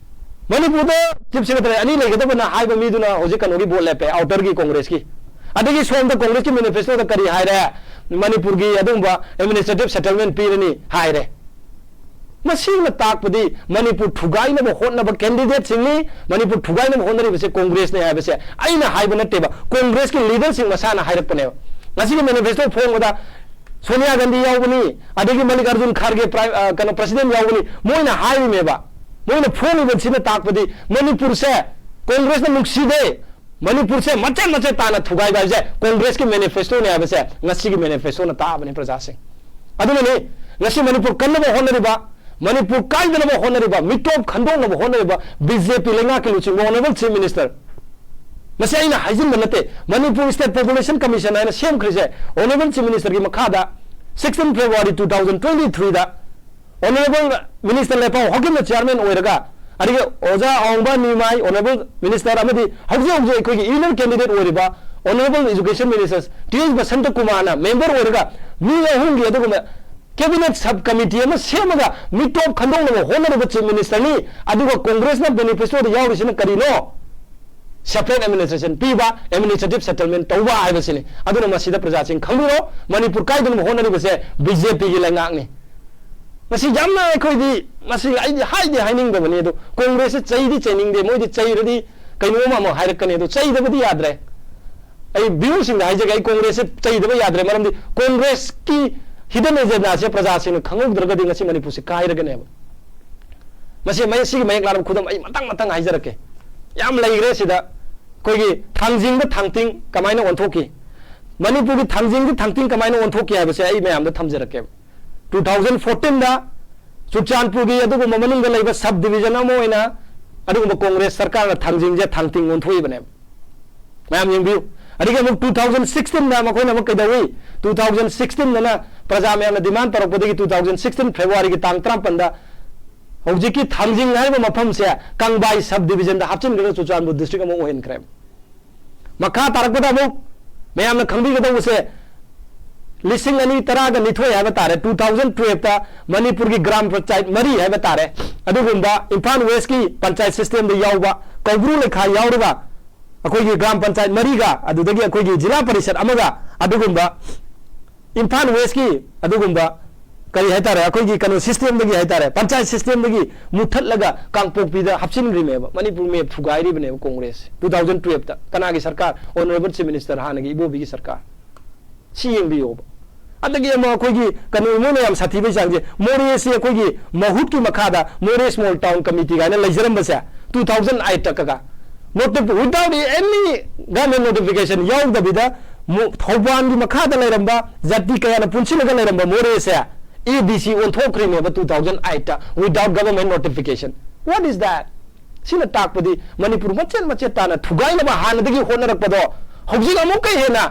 ꯃꯅꯤꯄꯨꯔꯗ ꯆꯤꯐ ꯁꯦꯀ꯭ꯔꯦꯇꯔꯤ ꯑꯅꯤ ꯂꯩꯒꯗꯕꯅ ꯍꯥꯏꯕ ꯃꯤꯗꯨꯅ ꯍꯧꯖꯤꯛ ꯀꯩꯅꯣꯒꯤ ꯚꯣꯠ ꯂꯦꯞꯄꯦ, ꯑꯥꯎꯇꯔꯒꯤ ꯀꯣꯡꯒ꯭ꯔꯦꯁꯀꯤ꯫ ꯑꯗꯒꯤ ꯁꯣꯝꯗ ꯀꯣꯡꯒ꯭ꯔꯦꯁꯀꯤ ꯃꯦꯅꯤꯐꯦꯁꯇꯣꯗ ꯀꯔꯤ ꯍꯥꯏꯔꯦ? ꯃꯅꯤꯄꯨꯔꯒꯤ ꯑꯗꯨꯒꯨꯝꯕ ꯑꯦꯗꯃꯤꯅꯤꯁꯇ꯭ꯔꯦꯇꯤꯚ ꯁꯦꯇꯜꯃꯦꯟ ꯄꯤꯔꯅꯤ ꯍꯥꯏꯔꯦ꯫ ꯃꯁꯤꯅ ꯇꯥꯛꯄꯗꯤ ꯃꯅꯤꯄꯨꯔ ꯊꯨꯒꯥꯏꯅꯕ ꯍꯣꯠꯅꯕ ꯀꯦꯟꯗꯤꯗꯦꯠꯁꯤꯡꯅꯤ, ꯃꯅꯤꯄꯨꯔ ꯊꯨꯒꯥꯏꯅꯕ ꯍꯣꯠꯅꯔꯤꯕꯁꯦ ꯀꯣꯡꯒ꯭ꯔꯦꯁꯅꯦ ꯍꯥꯏꯕꯁꯦ ꯑꯩꯅ ꯍꯥꯏꯕ ꯅꯠꯇꯦꯕ, ꯀꯣꯡꯒ꯭ꯔꯦꯁꯀꯤ ꯂꯤꯗꯔꯁꯤꯡ ꯃꯁꯥꯅ ꯍꯥꯏꯔꯛꯄꯅꯦꯕ꯫ ꯉꯁꯤꯒꯤ ꯃꯦꯅꯤꯐꯦꯁꯇꯣ ꯐꯣꯡꯕꯗ ꯁꯣꯅꯤꯌꯥ ꯒꯥꯟꯙꯤ ꯌꯥꯎꯕꯅꯤ, ꯑꯗꯒꯤ ꯃꯜꯂꯤꯀꯥꯔꯖꯨꯟ ꯈꯥꯔꯒꯦ ꯄ꯭ꯔꯥꯏ-, ꯑ, ꯀꯩꯅꯣ, ꯄ꯭ꯔꯁꯤꯗꯦꯟ ꯌꯥꯎꯕꯅꯤ, ꯃꯣꯏꯅ ꯍꯥꯏꯔꯤꯃꯦꯕ꯫ ꯃꯣꯏꯅ ꯐꯣꯡꯉꯤꯕꯁꯤꯅ ꯇꯥꯛꯄꯗꯤ ꯃꯅꯤꯄꯨꯔꯁꯦ ꯀꯣꯡꯒ꯭ꯔꯦꯁꯅ ꯅꯨꯡꯁꯤꯗꯦ, ꯃꯅꯤꯄꯨꯔꯁꯦ ꯃꯆꯦꯠ ꯃꯆꯦꯠ ꯇꯥꯅ ꯊꯨꯒꯥꯏꯕ ꯍꯥꯏꯕꯁꯦ ꯀꯣꯡꯒ꯭ꯔꯦꯁꯀꯤ ꯃꯦꯅꯤꯐꯦꯁꯇꯣꯅꯦ ꯍꯥꯏꯕꯁꯦ ꯉꯁꯤꯒꯤ ꯃꯦꯅꯤꯐꯦꯁꯇꯣꯅ ꯇꯥꯛꯑꯕꯅꯤ ꯄ꯭ꯔꯖꯥꯁꯤꯡ꯫ ꯑꯗꯨꯅꯅꯤ ꯉꯁꯤ ꯃꯅꯤꯄꯨꯔ ꯀꯟꯅꯕ ꯍꯣꯠꯅꯔꯤꯕ, ꯃꯅꯤꯄꯨꯔ ꯀꯥꯏꯗꯅꯕ ꯍꯣꯠꯅꯔꯤꯕ, ꯃꯤꯇꯣꯞ ꯈꯟꯗꯣꯛꯅꯕ ꯍꯣꯠꯅꯔꯤꯕ ꯕꯤ ꯖꯦ ꯄꯤ ꯂꯩꯉꯥꯛꯀꯤ ꯂꯨꯆꯤꯡꯕ ꯑꯣꯅꯔꯦꯕꯜ ꯆꯤꯐ ꯃꯤꯅꯤꯁꯇꯔ, ꯃꯁꯤ ꯑꯩꯅ ꯍꯥꯏꯖꯤꯟꯕ ꯅꯠꯇꯦ, ꯃꯅꯤꯄꯨꯔ ꯁ꯭ꯇꯦꯠ ꯄꯣꯄꯨꯂꯦꯁꯟ ꯀꯃꯤꯁꯟ ꯍꯥꯏꯅ ꯁꯦꯝꯈ꯭ꯔꯤꯁꯦ ꯑꯣꯅꯔꯦꯕꯜ ꯆꯤꯐ ꯃꯤꯅꯤꯁꯇꯔꯒꯤ ꯃꯈꯥꯗ sixteen February two thousand twenty three ꯗ ꯑꯣꯅꯔꯦꯕꯜ ꯃꯤꯅꯤꯁꯇꯔ ꯂꯩꯄꯥꯎ ꯍꯥꯎꯀꯤꯞꯅ ꯆꯤꯌꯥꯔꯃꯦꯟ ꯑꯣꯏꯔꯒ, ꯑꯗꯒꯤ ꯑꯣꯖꯥ ꯑꯋꯥꯡꯕ ꯅꯤꯃꯥꯏ ꯑꯣꯅꯔꯦꯕꯜ ꯃꯤꯅꯤꯁꯇꯔ ꯑꯃꯗꯤ ꯍꯧꯖꯤꯛ ꯍꯧꯖꯤꯛ ꯑꯩꯈꯣꯏꯒꯤ ꯏꯂꯤꯌꯔ ꯀꯦꯟꯗꯤꯗꯦꯠ ꯑꯣꯏꯔꯤꯕ ꯑꯣꯅꯔꯦꯕꯜ ꯏꯖꯨꯀꯦꯁꯟ ꯃꯤꯅꯤꯁꯇꯔ ꯇꯤ ꯑꯦꯁ ꯕꯁꯟꯇ ꯀꯨꯃꯥꯔꯅ ꯃꯦꯝꯕꯔ ꯑꯣꯏꯔꯒ ꯃꯤ ꯑꯍꯨꯝꯒꯤ ꯑꯗꯨꯒꯨꯝꯕ ꯀꯦꯕꯤꯅꯦꯠ ꯁꯕ ꯀꯃꯤꯇꯤ ꯑꯃ ꯁꯦꯝꯃꯒ ꯃꯤꯇꯣꯞ ꯈꯟꯗꯣꯛꯅꯕ ꯍꯣꯠꯅꯔꯤꯕ ꯆꯤꯐ ꯃꯤꯅꯤꯁꯇꯔꯅꯤ꯫ ꯑꯗꯨꯒ ꯀꯣꯡꯒ꯭ꯔꯦꯁꯅ ꯃꯦꯅꯤꯐꯦꯁꯇꯣꯗ ꯌꯥꯎꯔꯤꯁꯤꯅ ꯀꯔꯤꯅꯣ? ꯁꯦꯄꯔꯦꯠ ꯑꯦꯗꯃꯤꯅꯤꯁꯇ꯭ꯔꯦꯁꯟ ꯄꯤꯕ, ꯑꯦꯗꯃꯤꯅꯤꯁꯇ꯭ꯔꯦꯇꯤꯚ ꯁꯦꯇꯜꯃꯦꯟ ꯇꯧꯕ ꯍꯥꯏꯕꯁꯤꯅꯤ꯫ ꯑꯗꯨꯅ ꯃꯁꯤꯗ ꯄ꯭ꯔꯖꯥꯁꯤꯡ ꯈꯪꯕꯤꯔꯣ, ꯃꯅꯤꯄꯨꯔ ꯀꯥꯏꯗꯅꯕ ꯍꯣꯠꯅꯔꯤꯕꯁꯦ ꯕꯤ ꯖꯦ ꯄꯤꯒꯤ ꯂꯩꯉꯥꯛꯅꯤ꯫ ꯃꯁꯤ ꯌꯥꯝꯅ ꯑꯩꯈꯣꯏꯗꯤ, ꯃꯁꯤ ꯑꯩꯗꯤ ꯍꯥꯏꯗꯤ ꯍꯥꯏꯅꯤꯡꯗꯕꯅꯤ, ꯑꯗꯣ ꯀꯣꯡꯒ꯭ꯔꯦꯁꯁꯦ ꯆꯩꯗꯤ ꯆꯩꯅꯤꯡꯗꯦ, ꯃꯣꯏꯗꯤ ꯆꯩꯔꯗꯤ ꯀꯩꯅꯣꯝ ꯑꯃ ꯍꯥꯏꯔꯛꯀꯅꯤ, ꯑꯗꯣ ꯆꯩꯗꯕꯗꯤ ꯌꯥꯗ꯭ꯔꯦ꯫ ꯑꯩ ꯚ꯭ꯌꯨꯁꯤꯡꯗ ꯍꯥꯏꯖꯒꯦ, ꯑꯩ ꯀꯣꯡꯒ꯭ꯔꯦꯁꯁꯦ ꯆꯩꯗꯕ ꯌꯥꯗ꯭ꯔꯦ, ꯃꯔꯝꯗꯤ ꯀꯣꯡꯒ꯭ꯔꯦꯁꯀꯤ ꯍꯤꯗꯟ ꯑꯦꯖꯦꯟꯗꯥꯁꯦ ꯄ꯭ꯔꯖꯥꯁꯤꯡꯅ ꯈꯪꯍꯧꯗ꯭ꯔꯒꯗꯤ ꯉꯁꯤ ꯃꯅꯤꯄꯨꯔꯁꯦ ꯀꯥꯏꯔꯒꯅꯦꯕ꯫ ꯃꯁꯤ ꯃꯌꯦꯛ, ꯁꯤꯒꯤ ꯃꯌꯦꯛ ꯂꯥꯅꯕ ꯈꯨꯗꯝ ꯑꯩ ꯃꯊꯪ ꯃꯊꯪ ꯍꯥꯏꯖꯔꯛꯀꯦ꯫ ꯌꯥꯝ ꯂꯩꯈ꯭ꯔꯦ ꯁꯤꯗ꯫ ꯑꯩꯈꯣꯏꯒꯤ ꯊꯥꯡꯖꯤꯡꯗ ꯊꯥꯡꯇꯤꯡ ꯀꯃꯥꯏꯅ ꯑꯣꯟꯊꯣꯛꯈꯤ? ꯃꯅꯤꯄꯨꯔꯒꯤ ꯊꯥꯡꯖꯤꯡꯗ ꯊꯥꯡꯇꯤꯡ ꯀꯃꯥꯏꯅ ꯑꯣꯟꯊꯣꯛꯈꯤ ꯍꯥꯏꯕꯁꯦ ꯑꯩ ꯃꯌꯥꯝꯗ ꯊꯝꯖꯔꯛꯀꯦꯕ꯫ Two thousand fourteen ꯗ ꯆꯨꯔꯆꯥꯟꯄꯨꯔꯒꯤ ꯑꯗꯨꯒꯨꯝꯕ ꯃꯅꯨꯡꯗ ꯂꯩꯕ sub division ꯑꯃ ꯑꯣꯏꯅ ꯑꯗꯨꯒꯨꯝꯕ ꯀꯣꯡꯒ꯭ꯔꯦꯁ ꯁꯔꯀꯥꯔꯅ ꯊꯥꯡꯖꯤꯡꯁꯦ ꯊꯥꯡꯇꯤꯡ ꯑꯣꯟꯊꯣꯛꯏꯕꯅꯦꯕ꯫ ꯃꯌꯥꯝ ꯌꯦꯡꯕꯤꯌꯨ꯫ ꯑꯗꯒꯤ ꯑꯃꯨꯛ two thousand sixteen ꯗ ꯃꯈꯣꯏꯅ ꯑꯃꯨꯛ ꯀꯩꯗꯧꯏ? Two thousand sixteen ꯗꯅ ꯄ꯭ꯔꯖꯥ ꯃꯌꯥꯝꯅ demand ꯇꯧꯔꯛꯄꯗꯒꯤ two thousand sixteen February ꯒꯤ ꯇꯥꯡ ꯇꯔꯥꯃꯥꯄꯟꯗ ꯍꯧꯖꯤꯛꯀꯤ ꯊꯥꯡꯖꯤꯡ ꯍꯥꯏꯔꯤꯕ ꯃꯐꯝꯁꯦ ꯀꯪꯕꯥꯏ sub division ꯗ ꯍꯥꯞꯆꯤꯟꯈ꯭ꯔꯒ ꯆꯨꯔꯆꯥꯟꯄꯨꯔ district ꯑꯃ ꯑꯣꯏꯍꯟꯈ꯭ꯔꯦ꯫ ꯃꯈꯥ ꯇꯥꯔꯛꯄꯗ ꯑꯃꯨꯛ ꯃꯌꯥꯝꯅ ꯈꯪꯕꯤꯒꯗꯧꯕꯁꯦ, ꯂꯤꯁꯤꯡ ꯑꯅꯤ ꯇꯔꯥꯒ ꯅꯤꯊꯣꯏ ꯍꯥꯏꯕ ꯇꯥꯔꯦ, two thousand twelve ꯇ ꯃꯅꯤꯄꯨꯔꯒꯤ ꯒ꯭ꯔꯥꯝ ꯄꯟꯆꯥꯌꯠ ꯃꯔꯤ ꯍꯥꯏꯕ ꯇꯥꯔꯦ, ꯑꯗꯨꯒꯨꯝꯕ ꯏꯝꯐꯥꯜ West ꯀꯤ ꯄꯟꯆꯥꯌꯠ system ꯗ ꯌꯥꯎꯕ ꯀꯧꯕ꯭ꯔꯨ ꯂꯩꯈꯥ ꯌꯥꯎꯔꯒ ꯑꯩꯈꯣꯏꯒꯤ ꯒ꯭ꯔꯥꯝ ꯄꯟꯆꯥꯌꯠ ꯃꯔꯤꯒ, ꯑꯗꯨꯗꯒꯤ ꯑꯩꯈꯣꯏꯒꯤ ꯖꯤꯂꯥ ꯄꯔꯤꯁꯠ ꯑꯃꯒ, ꯑꯗꯨꯒꯨꯝꯕ ꯏꯝꯐꯥꯜ West ꯀꯤ ꯑꯗꯨꯒꯨꯝꯕ ꯀꯔꯤ ꯍꯥꯏꯇꯥꯔꯦ, ꯑꯩꯈꯣꯏꯒꯤ ꯀꯩꯅꯣ system ꯗꯒꯤ ꯍꯥꯏꯇꯥꯔꯦ, ꯄꯟꯆꯥꯌꯠ system ꯗꯒꯤ ꯃꯨꯠꯊꯠꯂꯒ ꯀꯥꯡꯄꯣꯛꯄꯤꯗ ꯍꯥꯞꯆꯤꯟꯈ꯭ꯔꯤꯃꯦꯕ꯫ Manipur map ꯊꯨꯒꯥꯏꯔꯤꯕꯅꯦꯕ ꯀꯣꯡꯒ꯭ꯔꯦꯁꯁꯦ two thousand twelve ꯇ꯫ ꯀꯅꯥꯒꯤ ꯁꯔꯀꯥꯔ? Honourable Chief Minister ꯍꯥꯟꯅꯒꯤ ꯏꯕꯣꯕꯤꯒꯤ ꯁꯔꯀꯥꯔ꯫ ꯁꯤ ꯌꯦꯡꯕꯤꯌꯣꯕ꯫ ꯑꯗꯒꯤ ꯑꯃꯨꯛ ꯑꯩꯈꯣꯏꯒꯤ ꯀꯩꯅꯣ, ꯃꯣꯏꯅ ꯌꯥꯝ ꯁꯥꯊꯤꯕꯩ ꯆꯥꯡꯁꯦ, ꯃꯣꯔꯦꯁꯤ ꯑꯩꯈꯣꯏꯒꯤ ꯃꯍꯨꯠꯀꯤ ꯃꯈꯥꯗ ꯃꯣꯔꯦ Small Town Committee ꯀꯥꯏꯅ ꯂꯩꯖꯔꯝꯕꯁꯦ, two thousand eight ꯇ ꯀꯀꯥ, notif-, without any government notification ꯌꯥꯎꯗꯕꯤꯗ ꯃꯨ-, ꯊꯧꯕꯥꯜꯒꯤ ꯃꯈꯥꯗ ꯂꯩꯔꯝꯕ ꯖꯥꯇꯤ ꯀꯌꯥꯅ ꯄꯨꯟꯁꯤꯜꯂꯒ ꯂꯩꯔꯝꯕ ꯃꯣꯔꯦꯁꯦ A D C ꯑꯣꯟꯊꯣꯛꯈ꯭ꯔꯤꯅꯦꯕ two thousand eight ꯇ, without government notification. What is that? ꯁꯤꯅ ꯇꯥꯛꯄꯗꯤ ꯃꯅꯤꯄꯨꯔ ꯃꯆꯦꯠ ꯃꯆꯦꯠ ꯇꯥꯅ ꯊꯨꯒꯥꯏꯅꯕ ꯍꯥꯟꯅꯗꯒꯤ ꯍꯣꯠꯅꯔꯛꯄꯗꯣ ꯍꯧꯖꯤꯛ ꯑꯃꯨꯛꯀ ꯍꯦꯟꯅ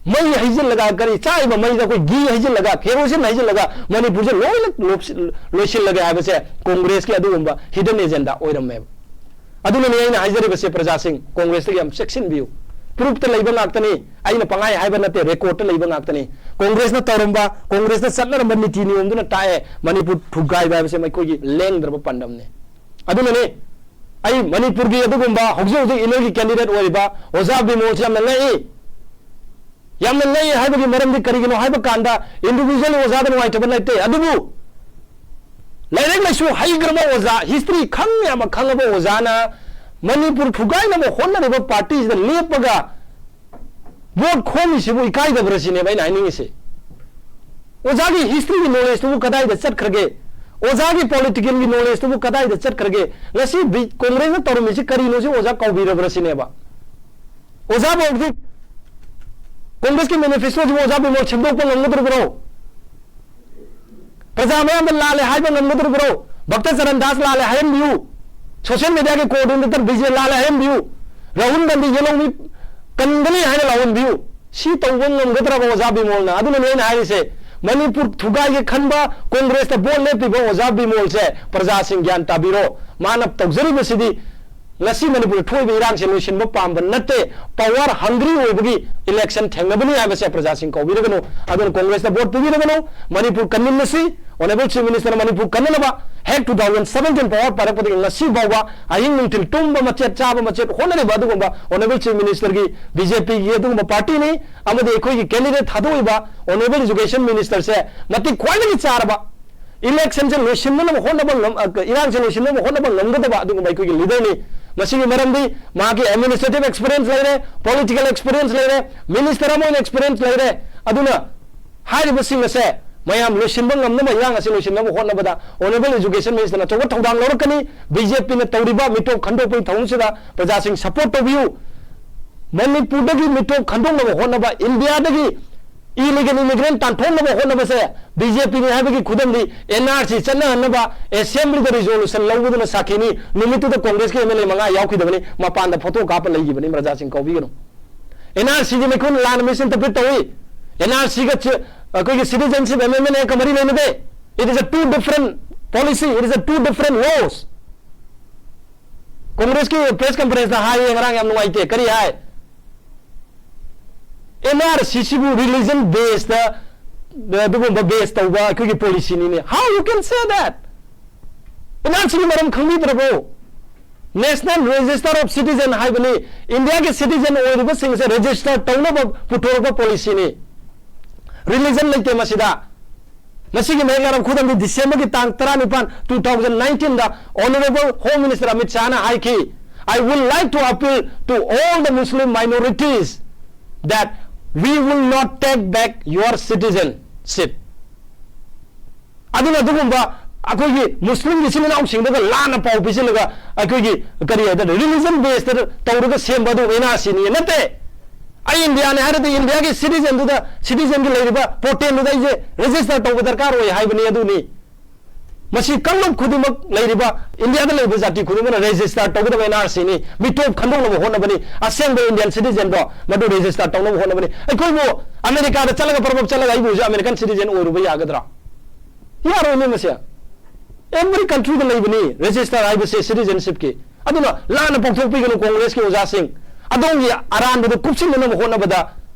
ꯃꯩ ꯍꯩꯖꯤꯜꯂꯒ, ꯀꯔꯤ, ꯆꯥꯛꯏꯕ ꯃꯩꯗ ꯑꯩꯈꯣꯏ ꯘꯤ ꯍꯩꯖꯤꯜꯂꯒ, ꯀꯦꯔꯣꯁꯤꯟ ꯍꯩꯖꯤꯜꯂꯒ ꯃꯅꯤꯄꯨꯔꯁꯦ ꯂꯣꯏꯅ ꯂꯣꯞꯁꯤ-, ꯂꯣꯏꯁꯤꯜꯂꯒꯦ ꯍꯥꯏꯕꯁꯦ ꯀꯣꯡꯒ꯭ꯔꯦꯁꯀꯤ ꯑꯗꯨꯒꯨꯝꯕ hidden agenda ꯑꯣꯏꯔꯝꯃꯦꯕ꯫ ꯑꯗꯨꯅꯅꯦ ꯑꯩꯅ ꯍꯥꯏꯖꯔꯤꯕꯁꯦ, ꯄ꯭ꯔꯖꯥꯁꯤꯡ, ꯀꯣꯡꯒ꯭ꯔꯦꯁꯇꯒꯤ ꯌꯥꯝ ꯆꯦꯛꯁꯤꯟꯕꯤꯌꯨ꯫ Proof ꯇ ꯂꯩꯕ ꯉꯥꯛꯇꯅꯤ, ꯑꯩꯅ ꯄꯪꯍꯥꯏ ꯍꯥꯏꯕ ꯅꯠꯇꯦ, record ꯇ ꯂꯩꯕ ꯉꯥꯛꯇꯅꯤ꯫ ꯀꯣꯡꯒ꯭ꯔꯦꯁꯅ ꯇꯧꯔꯝꯕ, ꯀꯣꯡꯒ꯭ꯔꯦꯁꯅ ꯆꯠꯅꯔꯝꯕ ꯅꯤꯇꯤ ꯅꯤꯌꯣꯝꯗꯨꯅ ꯇꯥꯛꯑꯦ, ꯃꯅꯤꯄꯨꯔ ꯊꯨꯒꯥꯏꯕ ꯍꯥꯏꯕꯁꯦ ꯃꯈꯣꯏꯒꯤ ꯂꯦꯡꯗ꯭ꯔꯕ ꯄꯥꯟꯗꯝꯅꯤ꯫ ꯑꯗꯨꯅꯅꯤ ꯑꯩ ꯃꯅꯤꯄꯨꯔꯒꯤ ꯑꯗꯨꯒꯨꯝꯕ ꯍꯧꯖꯤꯛ ꯍꯧꯖꯤꯛ M L A ꯒꯤ candidate ꯑꯣꯏꯔꯤꯕ ꯑꯣꯖꯥ ꯕꯤꯃꯣꯜꯁꯤ ꯌꯥꯝꯅ ꯉꯛꯏ꯫ ꯌꯥꯝꯅ ꯉꯛꯏ ꯍꯥꯏꯕꯒꯤ ꯃꯔꯝꯗꯤ ꯀꯔꯤꯒꯤꯅꯣ ꯍꯥꯏꯕ ꯀꯥꯟꯗ, individually ꯑꯣꯖꯥꯗ ꯅꯨꯡꯉꯥꯏꯇꯕ ꯂꯩꯇꯦ, ꯑꯗꯨꯕꯨ ꯂꯥꯏꯔꯤꯛ ꯂꯥꯏꯁꯨ ꯍꯩꯈ꯭ꯔꯕ ꯑꯣꯖꯥ, history ꯈꯪ ꯌꯥꯕ ꯈꯪꯉꯕ ꯑꯣꯖꯥꯅ ꯃꯅꯤꯄꯨꯔ ꯊꯨꯒꯥꯏꯅꯕ ꯍꯣꯠꯅꯔꯤꯕ party ꯁꯤꯗ ꯂꯦꯞꯄꯒ vote ꯈꯣꯝꯃꯤꯁꯤꯕꯨ ꯏꯀꯥꯏꯗꯕ꯭ꯔꯥ ꯁꯤꯅꯦꯕ ꯑꯩꯅ ꯍꯥꯏꯅꯤꯡꯉꯤꯁꯦ꯫ ꯑꯣꯖꯥꯒꯤ history ꯒꯤ knowledge ꯇꯨꯕꯨ ꯀꯗꯥꯏꯗ ꯆꯠꯈ꯭ꯔꯒꯦ? ꯑꯣꯖꯥꯒꯤ political ꯒꯤ knowledge ꯇꯨꯕꯨ ꯀꯗꯥꯏꯗ ꯆꯠꯈ꯭ꯔꯒꯦ? ꯉꯁꯤ ꯕꯤ-, ꯀꯣꯡꯒ꯭ꯔꯦꯁꯅ ꯇꯧꯔꯝꯃꯤꯁꯤ ꯀꯔꯤꯅꯣ ꯁꯤ ꯑꯣꯖꯥ ꯀꯥꯎꯕꯤꯔꯕ꯭ꯔꯥ ꯁꯤꯅꯦꯕ꯫ ꯑꯣꯖꯥꯕꯨ ꯍꯧꯖꯤꯛ ꯀꯣꯡꯒ꯭ꯔꯦꯁꯀꯤ manifesto ꯁꯤꯕꯨ ꯑꯣꯖꯥ ꯕꯤꯃꯣꯜ ꯁꯦꯝꯗꯣꯛꯄ ꯉꯝꯒꯗꯧꯔꯤꯕ꯭ꯔꯣ? ꯄ꯭ꯔꯖꯥ ꯃꯌꯥꯝꯗ ꯂꯥꯜꯂꯦ ꯍꯥꯏꯕ ꯉꯝꯒꯗꯧꯔꯤꯕ꯭ꯔꯣ? ꯚꯛꯇ ꯆꯔꯟ ꯗꯥꯁ ꯂꯥꯜꯂꯦ ꯍꯥꯏꯍꯟꯕꯤꯌꯨ꯫ Social media ꯒꯤ coordinator ꯕꯤꯖꯦ ꯂꯥꯜꯂꯦ ꯍꯥꯏꯍꯟꯕꯤꯌꯨ꯫ ꯔꯥꯍꯨꯜ ꯒꯥꯟꯙꯤ ꯌꯦꯜꯍꯧꯃꯤ ꯀꯟꯒꯅꯤ ꯍꯥꯏꯅ ꯂꯥꯎꯍꯟꯕꯤꯌꯨ꯫ ꯁꯤ ꯇꯧꯕ ꯉꯝꯒꯗ꯭ꯔꯕ ꯑꯣꯖꯥ ꯕꯤꯃꯣꯜꯅ? ꯑꯗꯨꯅꯅꯦ ꯑꯩꯅ ꯍꯥꯏꯔꯤꯁꯦ, ꯃꯅꯤꯄꯨꯔ ꯊꯨꯒꯥꯏꯒꯦ ꯈꯟꯕ ꯀꯣꯡꯒ꯭ꯔꯦꯁꯇ ꯚꯣꯠ ꯂꯦꯞꯄꯤꯕ ꯑꯣꯖꯥ ꯕꯤꯃꯣꯜꯁꯦ ꯄ꯭ꯔꯖꯥꯁꯤꯡ ꯒ꯭ꯌꯥꯟ ꯇꯥꯕꯤꯔꯣ꯫ ꯃꯥꯅ ꯇꯧꯖꯔꯤꯕꯁꯤꯗꯤ ꯉꯁꯤ ꯃꯅꯤꯄꯨꯔꯗ ꯊꯣꯛꯏꯕ ꯏꯔꯥꯡꯁꯦ ꯂꯣꯏꯁꯤꯟꯕ ꯄꯥꯝꯕ ꯅꯠꯇꯦ, power hungry ꯑꯣꯏꯕꯒꯤ election ꯊꯦꯡꯅꯕꯅꯤ ꯍꯥꯏꯕꯁꯦ ꯄ꯭ꯔꯖꯥꯁꯤꯡ ꯀꯥꯎꯕꯤꯔꯒꯅꯨ꯫ ꯑꯗꯨꯅ ꯀꯣꯡꯒ꯭ꯔꯦꯁꯇ ꯚꯣꯠ ꯄꯤꯕꯤꯔꯒꯅꯨ꯫ ꯃꯅꯤꯄꯨꯔ ꯀꯟꯃꯤꯟꯅꯁꯤ꯫ Honourable Chief Minister ꯃꯅꯤꯄꯨꯔ ꯀꯟꯅꯅꯕ ꯍꯦꯛ two thousand seventeen power ꯄꯥꯏꯔꯛꯄꯗꯒꯤ ꯉꯁꯤ ꯐꯥꯎꯕ ꯑꯍꯤꯡ ꯅꯨꯡꯊꯤꯜ ꯇꯨꯝꯕ ꯃꯆꯦꯠ, ꯆꯥꯕ ꯃꯆꯦꯠ ꯍꯣꯠꯅꯔꯤꯕ ꯑꯗꯨꯒꯨꯝꯕ Honourable Chief Minister ꯒꯤ, BJP ꯒꯤ ꯑꯗꯨꯒꯨꯝꯕ party ꯅꯤ꯫ ꯑꯃꯗꯤ ꯑꯩꯈꯣꯏꯒꯤ candidate ꯊꯥꯗꯣꯛꯏꯕ Honourable Education Minister ꯁꯦ ꯃꯇꯤꯛ ꯈ꯭ꯋꯥꯏꯗꯒꯤ ꯆꯥꯔꯕ, election ꯁꯦ ꯂꯣꯏꯁꯤꯟꯅꯅꯕ ꯍꯣꯠꯅꯕ ꯉꯝ-, ꯑ, ꯏꯔꯥꯡꯁꯦ ꯂꯣꯏꯁꯤꯟꯅꯕ ꯍꯣꯠꯅꯕ ꯉꯝꯒꯗꯕ ꯑꯗꯨꯒꯨꯝꯕ ꯑꯩꯈꯣꯏꯒꯤ leader ꯅꯤ꯫ ꯃꯁꯤꯒꯤ ꯃꯔꯝꯗꯤ ꯃꯥꯒꯤ administrative experience ꯂꯩꯔꯦ, political experience ꯂꯩꯔꯦ, minister ꯑꯃ ꯑꯣꯏꯅ experience ꯂꯩꯔꯦ꯫ ꯑꯗꯨꯅ ꯍꯥꯏꯔꯤꯕꯁꯤꯡ ꯑꯁꯦ ꯃꯌꯥꯝ ꯂꯣꯏꯁꯤꯟꯕ ꯉꯝꯅꯕ, ꯏꯔꯥꯡ ꯑꯁꯤ ꯂꯣꯏꯁꯤꯟꯅꯕ ꯍꯣꯠꯅꯕꯗ Honourable Education Minister ꯅ ꯑꯆꯧꯕ ꯊꯧꯗꯥꯡ ꯂꯧꯔꯛꯀꯅꯤ꯫ BJP ꯅ ꯇꯧꯔꯤꯕ ꯃꯤꯇꯣꯞ ꯈꯟꯗꯣꯛꯄꯒꯤ ꯊꯧꯑꯣꯡꯁꯤꯗ ꯄ꯭ꯔꯖꯥꯁꯤꯡ support ꯇꯧꯕꯤꯌꯨ꯫ ꯃꯅꯤꯄꯨꯔꯗꯒꯤ ꯃꯤꯇꯣꯞ ꯈꯟꯗꯣꯛꯅꯕ ꯍꯣꯠꯅꯕ, ꯏꯟꯗꯤꯌꯥꯗꯒꯤ illegal immigrant ꯇꯥꯟꯊꯣꯛꯅꯕ ꯍꯣꯠꯅꯕꯁꯦ BJP ꯅꯤ ꯍꯥꯏꯕꯒꯤ ꯈꯨꯗꯝꯗꯤ NRC ꯆꯠꯅꯍꯟꯅꯕ assembly ꯗ resolution ꯂꯧꯕꯗꯨꯅ ꯁꯥꯈꯤꯅꯤ꯫ ꯅꯨꯃꯤꯠꯇꯨꯗ ꯀꯣꯡꯒ꯭ꯔꯦꯁꯀꯤ MLA ꯃꯉꯥ ꯌꯥꯎꯈꯤꯗꯕꯅꯤ, ꯃꯄꯥꯟꯗ photo ꯀꯥꯞꯄ ꯂꯩꯈꯤꯕꯅꯤ, ꯄ꯭ꯔꯖꯥꯁꯤꯡ ꯀꯥꯎꯕꯤꯒꯅꯨ꯫ NRC ꯒꯤ ꯃꯈꯣꯏꯅ ꯂꯥꯟꯅ misinterpret ꯇꯧꯏ꯫ NRC ꯒ ꯆ-, ꯑꯩꯈꯣꯏꯒꯤ citizenship amendment act ꯀ ꯃꯔꯤ ꯂꯩꯅꯗꯦ꯫ It is a two different policy, it is a two different laws꯫ ꯀꯣꯡꯒ꯭ꯔꯦꯁꯀꯤ press conference ꯇ ꯍꯥꯏꯌꯦ ꯉꯔꯥꯡ, ꯌꯥꯝ ꯅꯨꯡꯉꯥꯏꯇꯦ꯫ ꯀꯔꯤ ꯍꯥꯏ? NRC ꯁꯤꯕꯨ religion base ꯇ, ꯑꯗꯨꯒꯨꯝꯕ base ꯇꯧꯕ ꯑꯩꯈꯣꯏꯒꯤ policy ꯅꯤꯅꯦ꯫ How you can say that? NRC ꯒꯤ ꯃꯔꯝ ꯈꯪꯕꯤꯗ꯭ꯔꯕꯣ? National Register of Citizen ꯍꯥꯏꯕꯅꯤ꯫ ꯏꯟꯗꯤꯌꯥꯒꯤ citizen ꯑꯣꯏꯔꯤꯕꯁꯤꯡꯁꯦ register ꯇꯧꯅꯕ ꯄꯨꯊꯣꯔꯛꯄ policy ꯅꯤ꯫ Religion ꯂꯩꯇꯦ ꯃꯁꯤꯗ꯫ ꯃꯁꯤꯒꯤ ꯃꯍꯦꯛ ꯂꯥꯔꯕ ꯈꯨꯗꯝꯗꯤ December ꯒꯤ ꯇꯥꯡ ꯇꯔꯥꯅꯤꯄꯥꯟ, two thousand nineteen ꯗ Honourable Home Minister ꯑꯃꯤꯠ ꯁꯥꯍꯅ ꯍꯥꯏꯈꯤ, "I would like to appeal to all the Muslim minorities that we will not take back your citizenship." ꯑꯗꯨꯅ ꯑꯗꯨꯒꯨꯝꯕ ꯑꯩꯈꯣꯏꯒꯤ ꯃꯨꯁꯂꯤꯝꯒꯤ ꯏꯆꯤꯟ ꯏꯅꯥꯎꯁꯤꯡꯗꯒ ꯂꯥꯟꯅ ꯄꯥꯎ ꯄꯤꯁꯤꯜꯂꯒ ꯑꯩꯈꯣꯏꯒꯤ ꯀꯔꯤ ꯍꯥꯏꯇꯥꯔꯦ, religion base ꯇ ꯇꯧꯔꯒ ꯁꯦꯝꯕ ꯑꯗꯨꯒꯨꯝꯕ NRC ꯅꯤ ꯅꯠꯇꯦ꯫ ꯑꯩ ꯏꯟꯗꯤꯌꯥꯅꯤ ꯍꯥꯏꯔꯗꯤ ꯏꯟꯗꯤꯌꯥꯒꯤ citizen ꯗꯨꯗ, citizen ꯒꯤ ꯂꯩꯔꯤꯕ portal ꯗꯨꯗ ꯑꯩꯁꯦ register ꯇꯧꯕ ꯗꯔꯀꯥꯔ ꯑꯣꯏ ꯍꯥꯏꯕꯅꯤ ꯑꯗꯨꯅꯤ꯫ ꯃꯁꯤ ꯀꯥꯡꯂꯨꯞ ꯈꯨꯗꯤꯡꯃꯛ ꯂꯩꯔꯤꯕ ꯏꯟꯗꯤꯌꯥꯗ ꯂꯩꯔꯤꯕ ꯖꯥꯇꯤ ꯈꯨꯗꯤꯡꯃꯛꯅ register ꯇꯧꯒꯗꯕ N R C ꯅꯤ꯫ ꯃꯤꯇꯣꯞ ꯈꯟꯗꯣꯛꯅꯕ ꯍꯣꯠꯅꯕꯅꯤ꯫ ꯑꯁꯦꯡꯕ Indian citizen ꯗꯣ ꯃꯗꯨ register ꯇꯧꯅꯕ ꯍꯣꯠꯅꯕꯅꯤ꯫ ꯑꯩꯈꯣꯏꯕꯨ ꯑꯃꯦꯔꯤꯀꯥꯗ ꯆꯠꯂꯒ ꯄꯔꯕꯞ ꯆꯠꯂꯒ ꯑꯩꯕꯨ ꯍꯧꯖꯤꯛ American citizen ꯑꯣꯏꯔꯨꯕ ꯌꯥꯒꯗ꯭ꯔꯥ? ꯌꯥꯔꯣꯏꯅꯦ ꯃꯁꯦ꯫ Every country ꯗ ꯂꯩꯕꯅꯤ register ꯍꯥꯏꯕꯁꯦ citizenship ꯀꯤ꯫ ꯑꯗꯨꯅ ꯂꯥꯟꯅ ꯄꯥꯡꯊꯣꯛꯄꯤꯒꯅꯨ ꯀꯣꯡꯒ꯭ꯔꯦꯁꯀꯤ ꯑꯣꯖꯥꯁꯤꯡ꯫ ꯑꯗꯣꯝꯒꯤ ꯑꯔꯥꯟꯕꯗꯨ ꯀꯨꯞꯁꯤꯟꯅꯅꯕ ꯍꯣꯠꯅꯕꯗ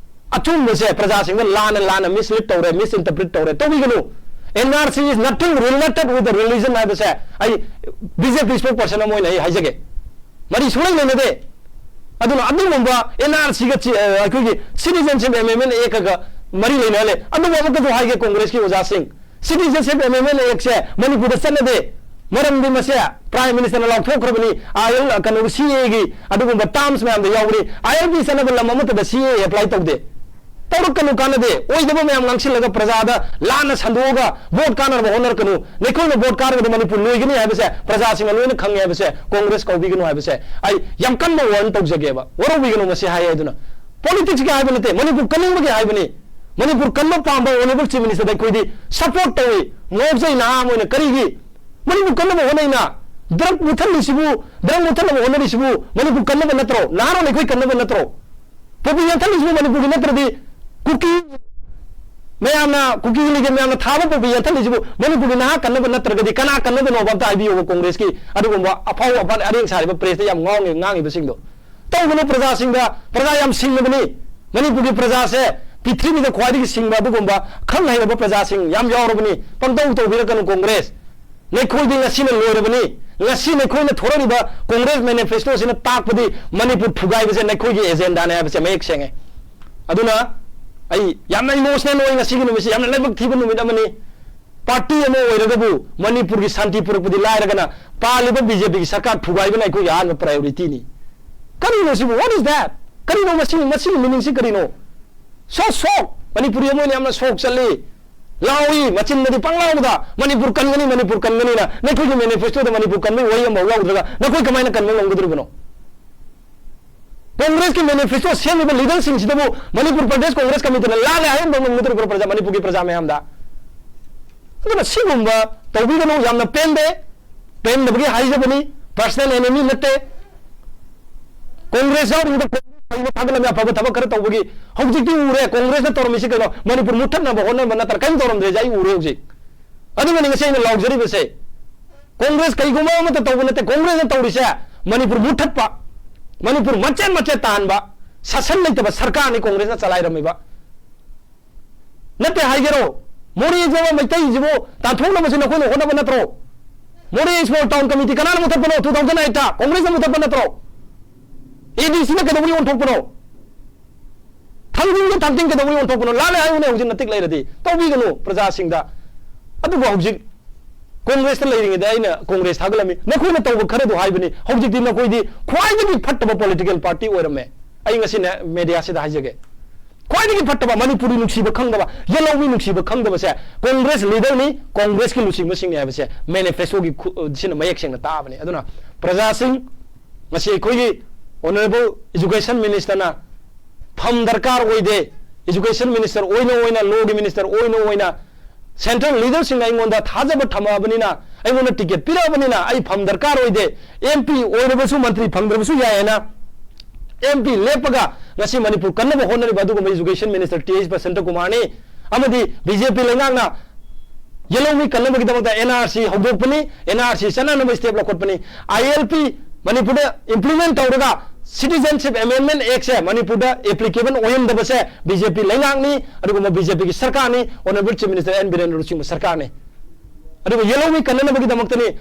ꯑꯆꯨꯝꯕꯁꯦ ꯄ꯭ꯔꯖꯥꯁꯤꯡꯗ ꯂꯥꯟꯅ ꯂꯥꯟꯅ mislead ꯇꯧꯔꯦ, misinterpret ꯇꯧꯔꯦ, ꯇꯧꯕꯤꯒꯅꯨ꯫ N R C is nothing related with the religion ꯍꯥꯏꯕꯁꯦ ꯑꯩ B J P spokesperson ꯑꯃ ꯑꯣꯏꯅ ꯑꯩ ꯍꯥꯏꯖꯒꯦ꯫ ꯃꯔꯤ ꯁꯨꯡꯂꯩ ꯂꯩꯅꯗꯦ꯫ ꯑꯗꯨꯅ ꯑꯗꯨꯒꯨꯝꯕ N R C ꯒ ꯆꯤ-, ꯑ, ꯑꯩꯈꯣꯏꯒꯤ Citizenship Amendment Act ꯀ ꯃꯔꯤ ꯂꯩꯅꯍꯜꯂꯦ꯫ ꯑꯗꯨꯕꯨ ꯑꯃꯨꯛꯀꯁꯨ ꯍꯥꯏꯒꯦ ꯀꯣꯡꯒ꯭ꯔꯦꯁꯀꯤ ꯑꯣꯖꯥꯁꯤꯡ, Citizenship Amendment Act ꯁꯦ ꯃꯅꯤꯄꯨꯔꯗ ꯆꯠꯅꯗꯦ꯫ ꯃꯔꯝꯗꯤ ꯃꯁꯦ Prime Minister ꯅ ꯂꯥꯎꯊꯣꯛꯈ꯭ꯔꯕꯅꯤ, ꯑꯥꯏ ꯑꯦꯜ, ꯀꯩꯅꯣꯒꯤ C A ꯒꯤ ꯑꯗꯨꯒꯨꯝꯕ terms ꯃꯌꯥꯝꯗ ꯌꯥꯎꯕꯅꯤ꯫ I L P ꯆꯠꯅꯕ ꯂꯝ ꯑꯃꯠꯇꯗ C A A apply ꯇꯧꯗꯦ꯫ ꯇꯧꯔꯛꯀꯅꯨ, ꯀꯥꯟꯅꯗꯦ꯫ ꯑꯣꯏꯗꯕ ꯃꯌꯥꯝ ꯉꯥꯡꯁꯤꯜꯂꯒ ꯄ꯭ꯔꯖꯥꯗ ꯂꯥꯟꯅ ꯁꯟꯗꯣꯛꯑꯒ vote ꯀꯥꯟꯅꯅꯕ ꯍꯣꯠꯅꯔꯛꯀꯅꯨ꯫ ꯅꯈꯣꯏꯅ vote ꯀꯥꯔꯒꯗꯤ ꯃꯅꯤꯄꯨꯔ ꯂꯣꯏꯒꯅꯤ ꯍꯥꯏꯕꯁꯦ ꯄ꯭ꯔꯖꯥꯁꯤꯡꯅ ꯂꯣꯏꯅ ꯈꯪꯉꯦ ꯍꯥꯏꯕꯁꯦ ꯀꯣꯡꯒ꯭ꯔꯦꯁ ꯀꯧꯕꯤꯒꯅꯨ ꯍꯥꯏꯕꯁꯦ ꯑꯩ ꯌꯥꯝ ꯀꯟꯕ warn ꯇꯧꯖꯒꯦꯕ꯫ ꯋꯥꯔꯧꯕꯤꯒꯅꯨ ꯃꯁꯤ ꯍꯥꯏ ꯍꯥꯏꯗꯨꯅ꯫ Politics ꯀꯤ ꯍꯥꯏꯕ ꯅꯠꯇꯦ, ꯃꯅꯤꯄꯨꯔ ꯀꯟꯅꯤꯡꯕꯒꯤ ꯍꯥꯏꯕꯅꯤ꯫ ꯃꯅꯤꯄꯨꯔ ꯀꯟꯕ ꯄꯥꯝꯕ Honourable Chief Minister ꯗ ꯑꯩꯈꯣꯏꯗꯤ support ꯇꯧꯏ, ꯉꯥꯎꯖꯩ ꯅꯍꯥ ꯑꯃ ꯑꯣꯏꯅ꯫ ꯀꯔꯤꯒꯤ? ꯃꯅꯤꯄꯨꯔ ꯀꯟꯅꯕ ꯍꯣꯠꯅꯩꯅ꯫ Drug ꯃꯨꯊꯠꯂꯤꯁꯤꯕꯨ, drug ꯃꯨꯊꯠꯅꯕ ꯍꯣꯠꯅꯔꯤꯁꯤꯕꯨ ꯃꯅꯤꯄꯨꯔ ꯀꯟꯅꯕ ꯅꯠꯇ꯭ꯔꯣ? ꯅꯍꯥꯔꯣꯜ ꯑꯩꯈꯣꯏ ꯀꯟꯅꯕ ꯅꯠꯇ꯭ꯔꯣ? ꯄꯣꯄꯤ ꯌꯥꯟꯊꯠꯂꯤꯁꯤꯕꯨ ꯃꯅꯤꯄꯨꯔꯒꯤ ꯅꯠꯇ꯭ꯔꯗꯤ ꯀꯨꯀꯤ ꯃꯌꯥꯝꯅ, ꯀꯨꯀꯤ ꯂꯤꯒꯦꯜ ꯃꯌꯥꯝꯅ ꯊꯥꯕ ꯄꯣꯄꯤ ꯌꯥꯟꯊꯠꯂꯤꯁꯤꯕꯨ ꯃꯅꯤꯄꯨꯔꯒꯤ ꯅꯍꯥ ꯀꯟꯅꯕ ꯅꯠꯇ꯭ꯔꯒꯗꯤ ꯀꯅꯥ ꯀꯟꯅꯕꯅꯣꯕ ꯑꯝꯇ ꯍꯥꯏꯕꯤꯌꯣꯕ ꯀꯣꯡꯒ꯭ꯔꯦꯁꯀꯤ ꯑꯗꯨꯒꯨꯝꯕ ꯑꯐꯥꯎ ꯑꯐꯥꯟ ꯑꯔꯦꯡ ꯁꯥꯔꯤꯕ press ꯇ ꯌꯥꯝ ꯉꯥꯡꯉꯤ, ꯉꯥꯡꯉꯤꯕꯁꯤꯡꯗꯣ꯫ ꯇꯧꯒꯅꯨ ꯄ꯭ꯔꯖꯥꯁꯤꯡꯗ, ꯄ꯭ꯔꯖꯥ ꯌꯥꯝ ꯁꯤꯡꯂꯕꯅꯤ꯫ ꯃꯅꯤꯄꯨꯔꯒꯤ ꯄ꯭ꯔꯖꯥꯁꯦ ꯄ꯭ꯔꯤꯊꯤꯕꯤꯗ ꯈ꯭ꯋꯥꯏꯗꯒꯤ ꯁꯤꯡꯕ ꯑꯗꯨꯒꯨꯝꯕ ꯈꯪ ꯍꯩꯔꯕ ꯄ꯭ꯔꯖꯥꯁꯤꯡ ꯌꯥꯝ ꯌꯥꯎꯔꯕꯅꯤ꯫ ꯄꯪꯇꯧ ꯇꯧꯕꯤꯔꯛꯀꯅꯨ ꯀꯣꯡꯒ꯭ꯔꯦꯁ꯫ ꯅꯈꯣꯏꯗꯤ ꯉꯁꯤꯅ ꯂꯣꯏꯔꯕꯅꯤ꯫ ꯉꯁꯤ ꯅꯈꯣꯏꯅ ꯊꯣꯔꯛꯂꯤꯕ ꯀꯣꯡꯒ꯭ꯔꯦꯁ manifesto ꯁꯤꯅ ꯇꯥꯛꯄꯗꯤ ꯃꯅꯤꯄꯨꯔ ꯊꯨꯒꯥꯏꯕꯁꯦ ꯅꯈꯣꯏꯒꯤ agenda ꯅꯦ ꯍꯥꯏꯕꯁꯦ ꯃꯌꯦꯛ ꯁꯦꯡꯉꯦ꯫ ꯑꯗꯨꯅ ꯑꯩ ꯌꯥꯝꯅ emotional ꯑꯣꯏ ꯉꯁꯤꯒꯤ ꯅꯨꯃꯤꯠꯁꯤ, ꯌꯥꯝꯅ ꯂꯥꯏꯕꯛ ꯊꯤꯕ ꯅꯨꯃꯤꯠ ꯑꯃꯅꯤ꯫ Party ꯑꯃ ꯑꯣꯏꯔꯒꯕꯨ ꯃꯅꯤꯄꯨꯔꯒꯤ ꯁꯥꯟꯇꯤ ꯄꯨꯔꯛꯄꯗꯤ ꯂꯥꯏꯔꯒꯅ ꯄꯥꯜꯂꯤꯕ B J P ꯒꯤ ꯁꯔꯀꯥꯔ ꯊꯨꯒꯥꯏꯕꯅ ꯑꯩꯈꯣꯏꯒꯤ ꯑꯍꯥꯟꯕ priority ꯅꯤ꯫ ꯀꯔꯤꯅꯣ ꯁꯤꯕꯨ? What is that? ꯀꯔꯤꯅꯣ ꯃꯁꯤ, ꯃꯁꯤꯒꯤ meaning ꯁꯤ ꯀꯔꯤꯅꯣ? So shock! ꯃꯅꯤꯄꯨꯔꯤ ꯑꯃ ꯑꯣꯏꯅ ꯌꯥꯝꯅ shock ꯆꯠꯂꯤ꯫ ꯂꯥꯎꯏ, ꯃꯆꯤꯟꯗꯗꯤ ꯄꯪꯂꯥꯎꯗ "ꯃꯅꯤꯄꯨꯔ ꯀꯟꯒꯅꯤ, ꯃꯅꯤꯄꯨꯔ ꯀꯟꯒꯅꯤꯅ"꯫ ꯅꯈꯣꯏꯒꯤ manifesto ꯗ ꯃꯅꯤꯄꯨꯔ ꯀꯟꯕꯒꯤ ꯋꯥꯍꯩ ꯑꯃꯐꯥꯎ ꯌꯥꯎꯗ꯭ꯔꯒ ꯅꯈꯣꯏ ꯀꯃꯥꯏꯅ ꯀꯟꯕ ꯉꯝꯒꯗꯧꯔꯤꯕꯅꯣ? ꯀꯣꯡꯒ꯭ꯔꯦꯁꯀꯤ manifesto ꯁꯦꯝꯂꯤꯕ leader ꯁꯤꯡꯁꯤꯗꯕꯨ ꯃꯅꯤꯄꯨꯔ ꯄ꯭ꯔꯗꯦꯁ ꯀꯣꯡꯒ꯭ꯔꯦꯁ ꯀꯃꯤꯇꯤꯅ ꯂꯥꯜꯂꯦ ꯍꯥꯏꯍꯟꯕ ꯉꯝꯒꯗꯧꯔꯤꯕ꯭ꯔꯣ ꯄ꯭ꯔꯖꯥ, ꯃꯅꯤꯄꯨꯔꯒꯤ ꯄ꯭ꯔꯖꯥ ꯃꯌꯥꯝꯗ? ꯑꯗꯨꯅ ꯁꯤꯒꯨꯝꯕ ꯇꯧꯕꯤꯒꯅꯨ, ꯌꯥꯝꯅ ꯄꯦꯟꯗꯦ꯫ ꯄꯦꯟꯗꯕꯒꯤ ꯍꯥꯏꯖꯕꯅꯤ, personal enemy ꯅꯠꯇꯦ꯫ ꯀꯣꯡꯒ꯭ꯔꯦꯁ ꯌꯥꯎꯔꯤꯉꯩꯗ ꯀꯣꯡꯒ꯭ꯔꯦꯁ ꯐꯩꯅ ꯊꯥꯒꯠꯂꯝꯃꯤ, ꯑꯐꯕ ꯊꯕꯛ ꯈꯔ ꯇꯧꯕꯒꯤ꯫ ꯍꯧꯖꯤꯛꯇꯤ ꯎꯔꯦ ꯀꯣꯡꯒ꯭ꯔꯦꯁꯅ ꯇꯧꯔꯝꯃꯤꯁꯤ ꯀꯩꯅꯣ, ꯃꯅꯤꯄꯨꯔ ꯃꯨꯠꯊꯠꯅꯕ ꯍꯣꯠꯅꯕ ꯅꯠꯇꯅ ꯀꯔꯤꯝ ꯇꯧꯔꯝꯗ꯭ꯔꯦꯁꯦ ꯑꯩ ꯎꯔꯦ ꯍꯧꯖꯤꯛ꯫ ꯑꯗꯨꯅꯅꯤ ꯉꯁꯤ ꯑꯩꯅ ꯂꯥꯎꯖꯔꯤꯕꯁꯦ꯫ ꯀꯣꯡꯒ꯭ꯔꯦꯁ ꯀꯩꯒꯨꯝꯕ ꯑꯃꯠꯇ ꯇꯧꯕ ꯅꯠꯇꯦ, ꯀꯣꯡꯒ꯭ꯔꯦꯁꯅ ꯇꯧꯔꯤꯁꯦ ꯃꯅꯤꯄꯨꯔ ꯃꯨꯠꯊꯠꯄ, ꯃꯅꯤꯄꯨꯔ ꯃꯆꯦꯠ ꯃꯆꯦꯠ ꯇꯥꯍꯟꯕ, ꯁꯥꯁꯟ ꯂꯩꯇꯕ ꯁꯔꯀꯥꯔꯅꯤ ꯀꯣꯡꯒ꯭ꯔꯦꯁꯅ ꯆꯂꯥꯏꯔꯝꯃꯤꯕ꯫ ꯅꯠꯇꯦ ꯍꯥꯏꯒꯦꯔꯣ? ꯃꯣꯔꯦ ꯍꯥꯏꯕ ꯃꯩꯇꯩꯁꯤꯕꯨ ꯇꯥꯟꯊꯣꯛꯅꯕꯁꯤ ꯅꯈꯣꯏꯅ ꯍꯣꯠꯅꯕ ꯅꯠꯇ꯭ꯔꯣ? ꯃꯣꯔꯦ Small Town Committee ꯀꯅꯥꯅ ꯃꯨꯊꯠꯄꯅꯣ? Two thousand eight ꯇ ꯀꯣꯡꯒ꯭ꯔꯦꯁꯅ ꯃꯨꯊꯠꯄ ꯅꯠꯇ꯭ꯔꯣ? A D C ꯅ ꯀꯩꯗꯧꯕꯒꯤ ꯑꯣꯟꯊꯣꯛꯄꯅꯣ? ꯊꯥꯡꯖꯤꯡꯗ ꯊꯥꯡꯖꯤꯡ ꯀꯩꯗꯧꯕꯒꯤ ꯑꯣꯟꯊꯣꯛꯄꯅꯣ? ꯂꯥꯜꯂꯦ ꯍꯥꯏꯌꯨꯅꯦ, ꯍꯧꯖꯤꯛ ꯅꯇꯤꯛ ꯂꯩꯔꯗꯤ꯫ ꯇꯧꯕꯤꯒꯅꯨ ꯄ꯭ꯔꯖꯥꯁꯤꯡꯗ꯫ ꯑꯗꯨꯕꯨ ꯍꯧꯖꯤꯛ ꯀꯣꯡꯒ꯭ꯔꯦꯁꯇ ꯂꯩꯔꯤꯉꯩꯗ ꯑꯩꯅ ꯀꯣꯡꯒ꯭ꯔꯦꯁ ꯊꯥꯒꯠꯂꯝꯃꯤ꯫ ꯅꯈꯣꯏꯅ ꯇꯧꯕ ꯈꯔꯗꯨ ꯍꯥꯏꯕꯅꯤ꯫ ꯍꯧꯖꯤꯛꯇꯤ ꯅꯈꯣꯏꯗꯤ ꯈ꯭ꯋꯥꯏꯗꯒꯤ ꯐꯠꯇꯕ political party ꯑꯣꯏꯔꯝꯃꯦ꯫ ꯑꯩ ꯉꯁꯤꯅꯦ media ꯁꯤꯗ ꯍꯥꯏꯖꯒꯦ꯫ ꯈ꯭ꯋꯥꯏꯗꯒꯤ ꯐꯠꯇꯕ, ꯃꯅꯤꯄꯨꯔꯤ ꯅꯨꯡꯁꯤꯕ ꯈꯪꯗꯕ, ꯌꯦꯜꯍꯧꯃꯤ ꯅꯨꯡꯁꯤꯕ ꯈꯪꯗꯕꯁꯦ ꯀꯣꯡꯒ꯭ꯔꯦꯁ leader ꯅꯤ, ꯀꯣꯡꯒ꯭ꯔꯦꯁꯀꯤ ꯂꯨꯆꯤꯡꯕꯁꯤꯡꯅꯤ ꯍꯥꯏꯕꯁꯦ manifesto ꯒꯤ ꯈꯨ-, ꯁꯤꯅ ꯃꯌꯦꯛ ꯁꯦꯡꯅ ꯇꯥꯕꯅꯤ꯫ ꯑꯗꯨꯅ ꯄ꯭ꯔꯖꯥꯁꯤꯡ, ꯉꯁꯤ ꯑꯩꯈꯣꯏꯒꯤ Honourable Education Minister ꯅ ꯐꯝ ꯗꯔꯀꯥꯔ ꯑꯣꯏꯗꯦ, Education Minister ꯑꯣꯏꯅ ꯑꯣꯏꯅ, Law ꯒꯤ Minister ꯑꯣꯏꯅ ꯑꯣꯏꯅ Central leader ꯁꯤꯡꯅ ꯑꯩꯉꯣꯟꯗ ꯊꯥꯖꯕ ꯊꯝꯃꯛꯑꯕꯅꯤꯅ, ꯑꯩꯉꯣꯟꯗ ticket ꯄꯤꯔꯛꯑꯕꯅꯤꯅ ꯑꯩ ꯐꯝ ꯗꯔꯀꯥꯔ ꯑꯣꯏꯗꯦ, M P ꯑꯣꯏꯔꯕꯁꯨ, ꯃꯟꯇ꯭ꯔꯤ ꯐꯪꯗ꯭ꯔꯕꯁꯨ ꯌꯥꯏ ꯍꯥꯏꯅ M P ꯂꯦꯞꯄꯒ ꯉꯁꯤ ꯃꯅꯤꯄꯨꯔ ꯀꯟꯅꯕ ꯍꯣꯠꯅꯔꯤꯕ ꯑꯗꯨꯒꯨꯝꯕ Education Minister T H Basanta ꯀꯨꯃꯥꯔꯅꯤ꯫ ꯑꯃꯗꯤ B J P ꯂꯩꯉꯥꯛꯅ ꯌꯦꯜꯍꯧꯃꯤ ꯀꯟꯅꯕꯒꯤꯗꯃꯛꯇ N R C ꯍꯧꯗꯣꯛꯄꯅꯤ, N R C ꯆꯠꯅꯅꯕ step ꯂꯧꯈꯠꯄꯅꯤ꯫ I L P ꯃꯅꯤꯄꯨꯔꯗ implement ꯇꯧꯔꯒ Citizenship Amendment Act ꯁꯦ ꯃꯅꯤꯄꯨꯔꯗ applicable ꯑꯣꯏꯍꯟꯗꯕꯁꯦ B J P ꯂꯩꯉꯥꯛꯅꯤ, ꯑꯗꯨꯒꯨꯝꯕ B J P ꯒꯤ ꯁꯔꯀꯥꯔꯅꯤ, Honourable Chief Minister N Biren ꯂꯨꯆꯤꯡꯕ ꯁꯔꯀꯥꯔꯅꯤ꯫ ꯑꯗꯨꯒ ꯌꯦꯜꯍꯧꯃꯤ ꯀꯟꯅꯅꯕꯒꯤꯗꯃꯛꯇꯅꯤ,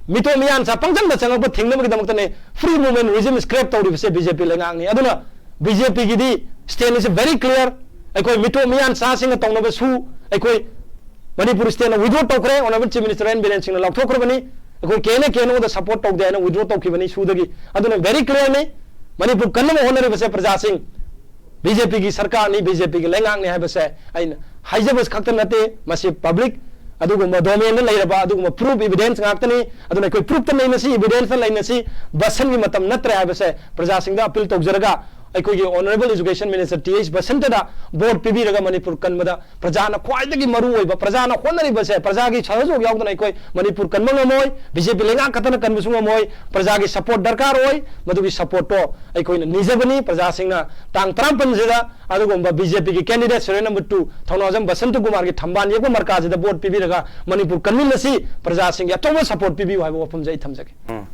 ꯃꯤꯇꯣꯞ ꯃꯤꯌꯥꯟꯆꯥ ꯄꯪꯆꯪꯗ ꯆꯪꯉꯛꯄ ꯊꯤꯡꯅꯕꯒꯤꯗꯃꯛꯇꯅꯤ free movement regime scrap ꯇꯧꯔꯤꯕꯁꯦ B J P ꯂꯩꯉꯥꯛꯅꯤ꯫ ꯑꯗꯨꯅ B J P ꯒꯤꯗꯤ stand is very clear꯫ ꯑꯩꯈꯣꯏ ꯃꯤꯇꯣꯞ ꯃꯤꯌꯥꯟꯆꯥꯁꯤꯡꯅ ꯇꯧꯅꯕ ꯁꯨ ꯑꯩꯈꯣꯏ ꯃꯅꯤꯄꯨꯔ state ꯅ withdraw ꯇꯧꯈ꯭ꯔꯦ, Honourable Chief Minister N Biren ꯁꯤꯡꯅ ꯂꯥꯎꯊꯣꯛꯈ꯭ꯔꯕꯅꯤ꯫ ꯑꯩꯈꯣꯏ ꯀꯦ N A K N O the support ꯇꯧꯗꯦ ꯍꯥꯏꯅ withdraw ꯇꯧꯈꯤꯕꯅꯤ ꯁꯨꯗꯒꯤ꯫ ꯑꯗꯨꯅ very clear ꯅꯤ, ꯃꯅꯤꯄꯨꯔ ꯀꯟꯅꯕ ꯍꯣꯠꯅꯔꯤꯕꯁꯦ ꯄ꯭ꯔꯖꯥꯁꯤꯡ, B J P ꯒꯤ ꯁꯔꯀꯥꯔꯅꯤ, B J P ꯒꯤ ꯂꯩꯉꯥꯛꯅꯤ ꯍꯥꯏꯕꯁꯦ ꯑꯩꯅ ꯍꯥꯏꯖꯕ ꯈꯛꯇ ꯅꯠꯇꯦ, ꯃꯁꯤ public ꯑꯗꯨꯒꯨꯝꯕ domain ꯗ ꯂꯩꯔꯕ ꯑꯗꯨꯒꯨꯝꯕ proof evidence ꯉꯥꯛꯇꯅꯤ꯫ ꯑꯗꯨꯅ ꯑꯩꯈꯣꯏ proof ꯇ ꯂꯩꯅꯁꯤ, evidence ꯇ ꯂꯩꯅꯁꯤ, ꯕꯁꯟꯒꯤ ꯃꯇꯝ ꯅꯠꯇ꯭ꯔꯦ ꯍꯥꯏꯕꯁꯦ ꯄ꯭ꯔꯖꯥꯁꯤꯡꯗ appeal ꯇꯧꯖꯔꯒ, ꯑꯩꯈꯣꯏꯒꯤ Honourable Education Minister T H ꯕꯁꯟꯇꯗ vote ꯄꯤꯕꯤꯔꯒ ꯃꯅꯤꯄꯨꯔ ꯀꯟꯕꯗ ꯄ꯭ꯔꯖꯥꯅ ꯈ꯭ꯋꯥꯏꯗꯒꯤ ꯃꯔꯨ ꯑꯣꯏꯕ, ꯄ꯭ꯔꯖꯥꯅ ꯍꯣꯠꯅꯔꯤꯕꯁꯦ, ꯄ꯭ꯔꯖꯥꯒꯤ ꯁꯍꯖꯣꯒ ꯌꯥꯎꯗꯅ ꯑꯩꯈꯣꯏ ꯃꯅꯤꯄꯨꯔ ꯀꯟꯕ ꯉꯝꯃꯣꯏ, ꯕꯤ ꯖꯦ ꯄꯤ ꯂꯩꯉꯥꯛ ꯈꯛꯇꯅ ꯀꯟꯕꯁꯨ ꯉꯝꯃꯣꯏ, ꯄ꯭ꯔꯖꯥꯒꯤ support ꯗꯔꯀꯥꯔ ꯑꯣꯏ꯫ ꯃꯗꯨꯒꯤ supportꯇꯣ ꯑꯩꯈꯣꯏꯅ ꯅꯤꯖꯕꯅꯤ ꯄ꯭ꯔꯖꯥꯁꯤꯡꯅ꯫ ꯇꯥꯡ ꯇꯔꯥꯃꯥꯄꯟꯁꯤꯗ ꯑꯗꯨꯒꯨꯝꯕ ꯕꯤ ꯖꯦ ꯄꯤꯒꯤ candidate serial number two Thounaojam Basanta ꯀꯨꯃꯥꯔꯒꯤ ꯊꯝꯕꯥꯜ ꯌꯦꯛꯄ ꯃꯔꯀꯥꯁꯤꯗ vote ꯄꯤꯕꯤꯔꯒ ꯃꯅꯤꯄꯨꯔ ꯀꯟꯃꯤꯟꯅꯁꯤ, ꯄ꯭ꯔꯖꯥꯁꯤꯡꯒꯤ ꯑꯆꯧꯕ support ꯄꯤꯕꯤꯌꯨ ꯍꯥꯏꯕ ꯋꯥꯐꯝꯁꯦ ꯑꯩ ꯊꯝꯖꯒꯦ꯫ ꯎꯝ꯫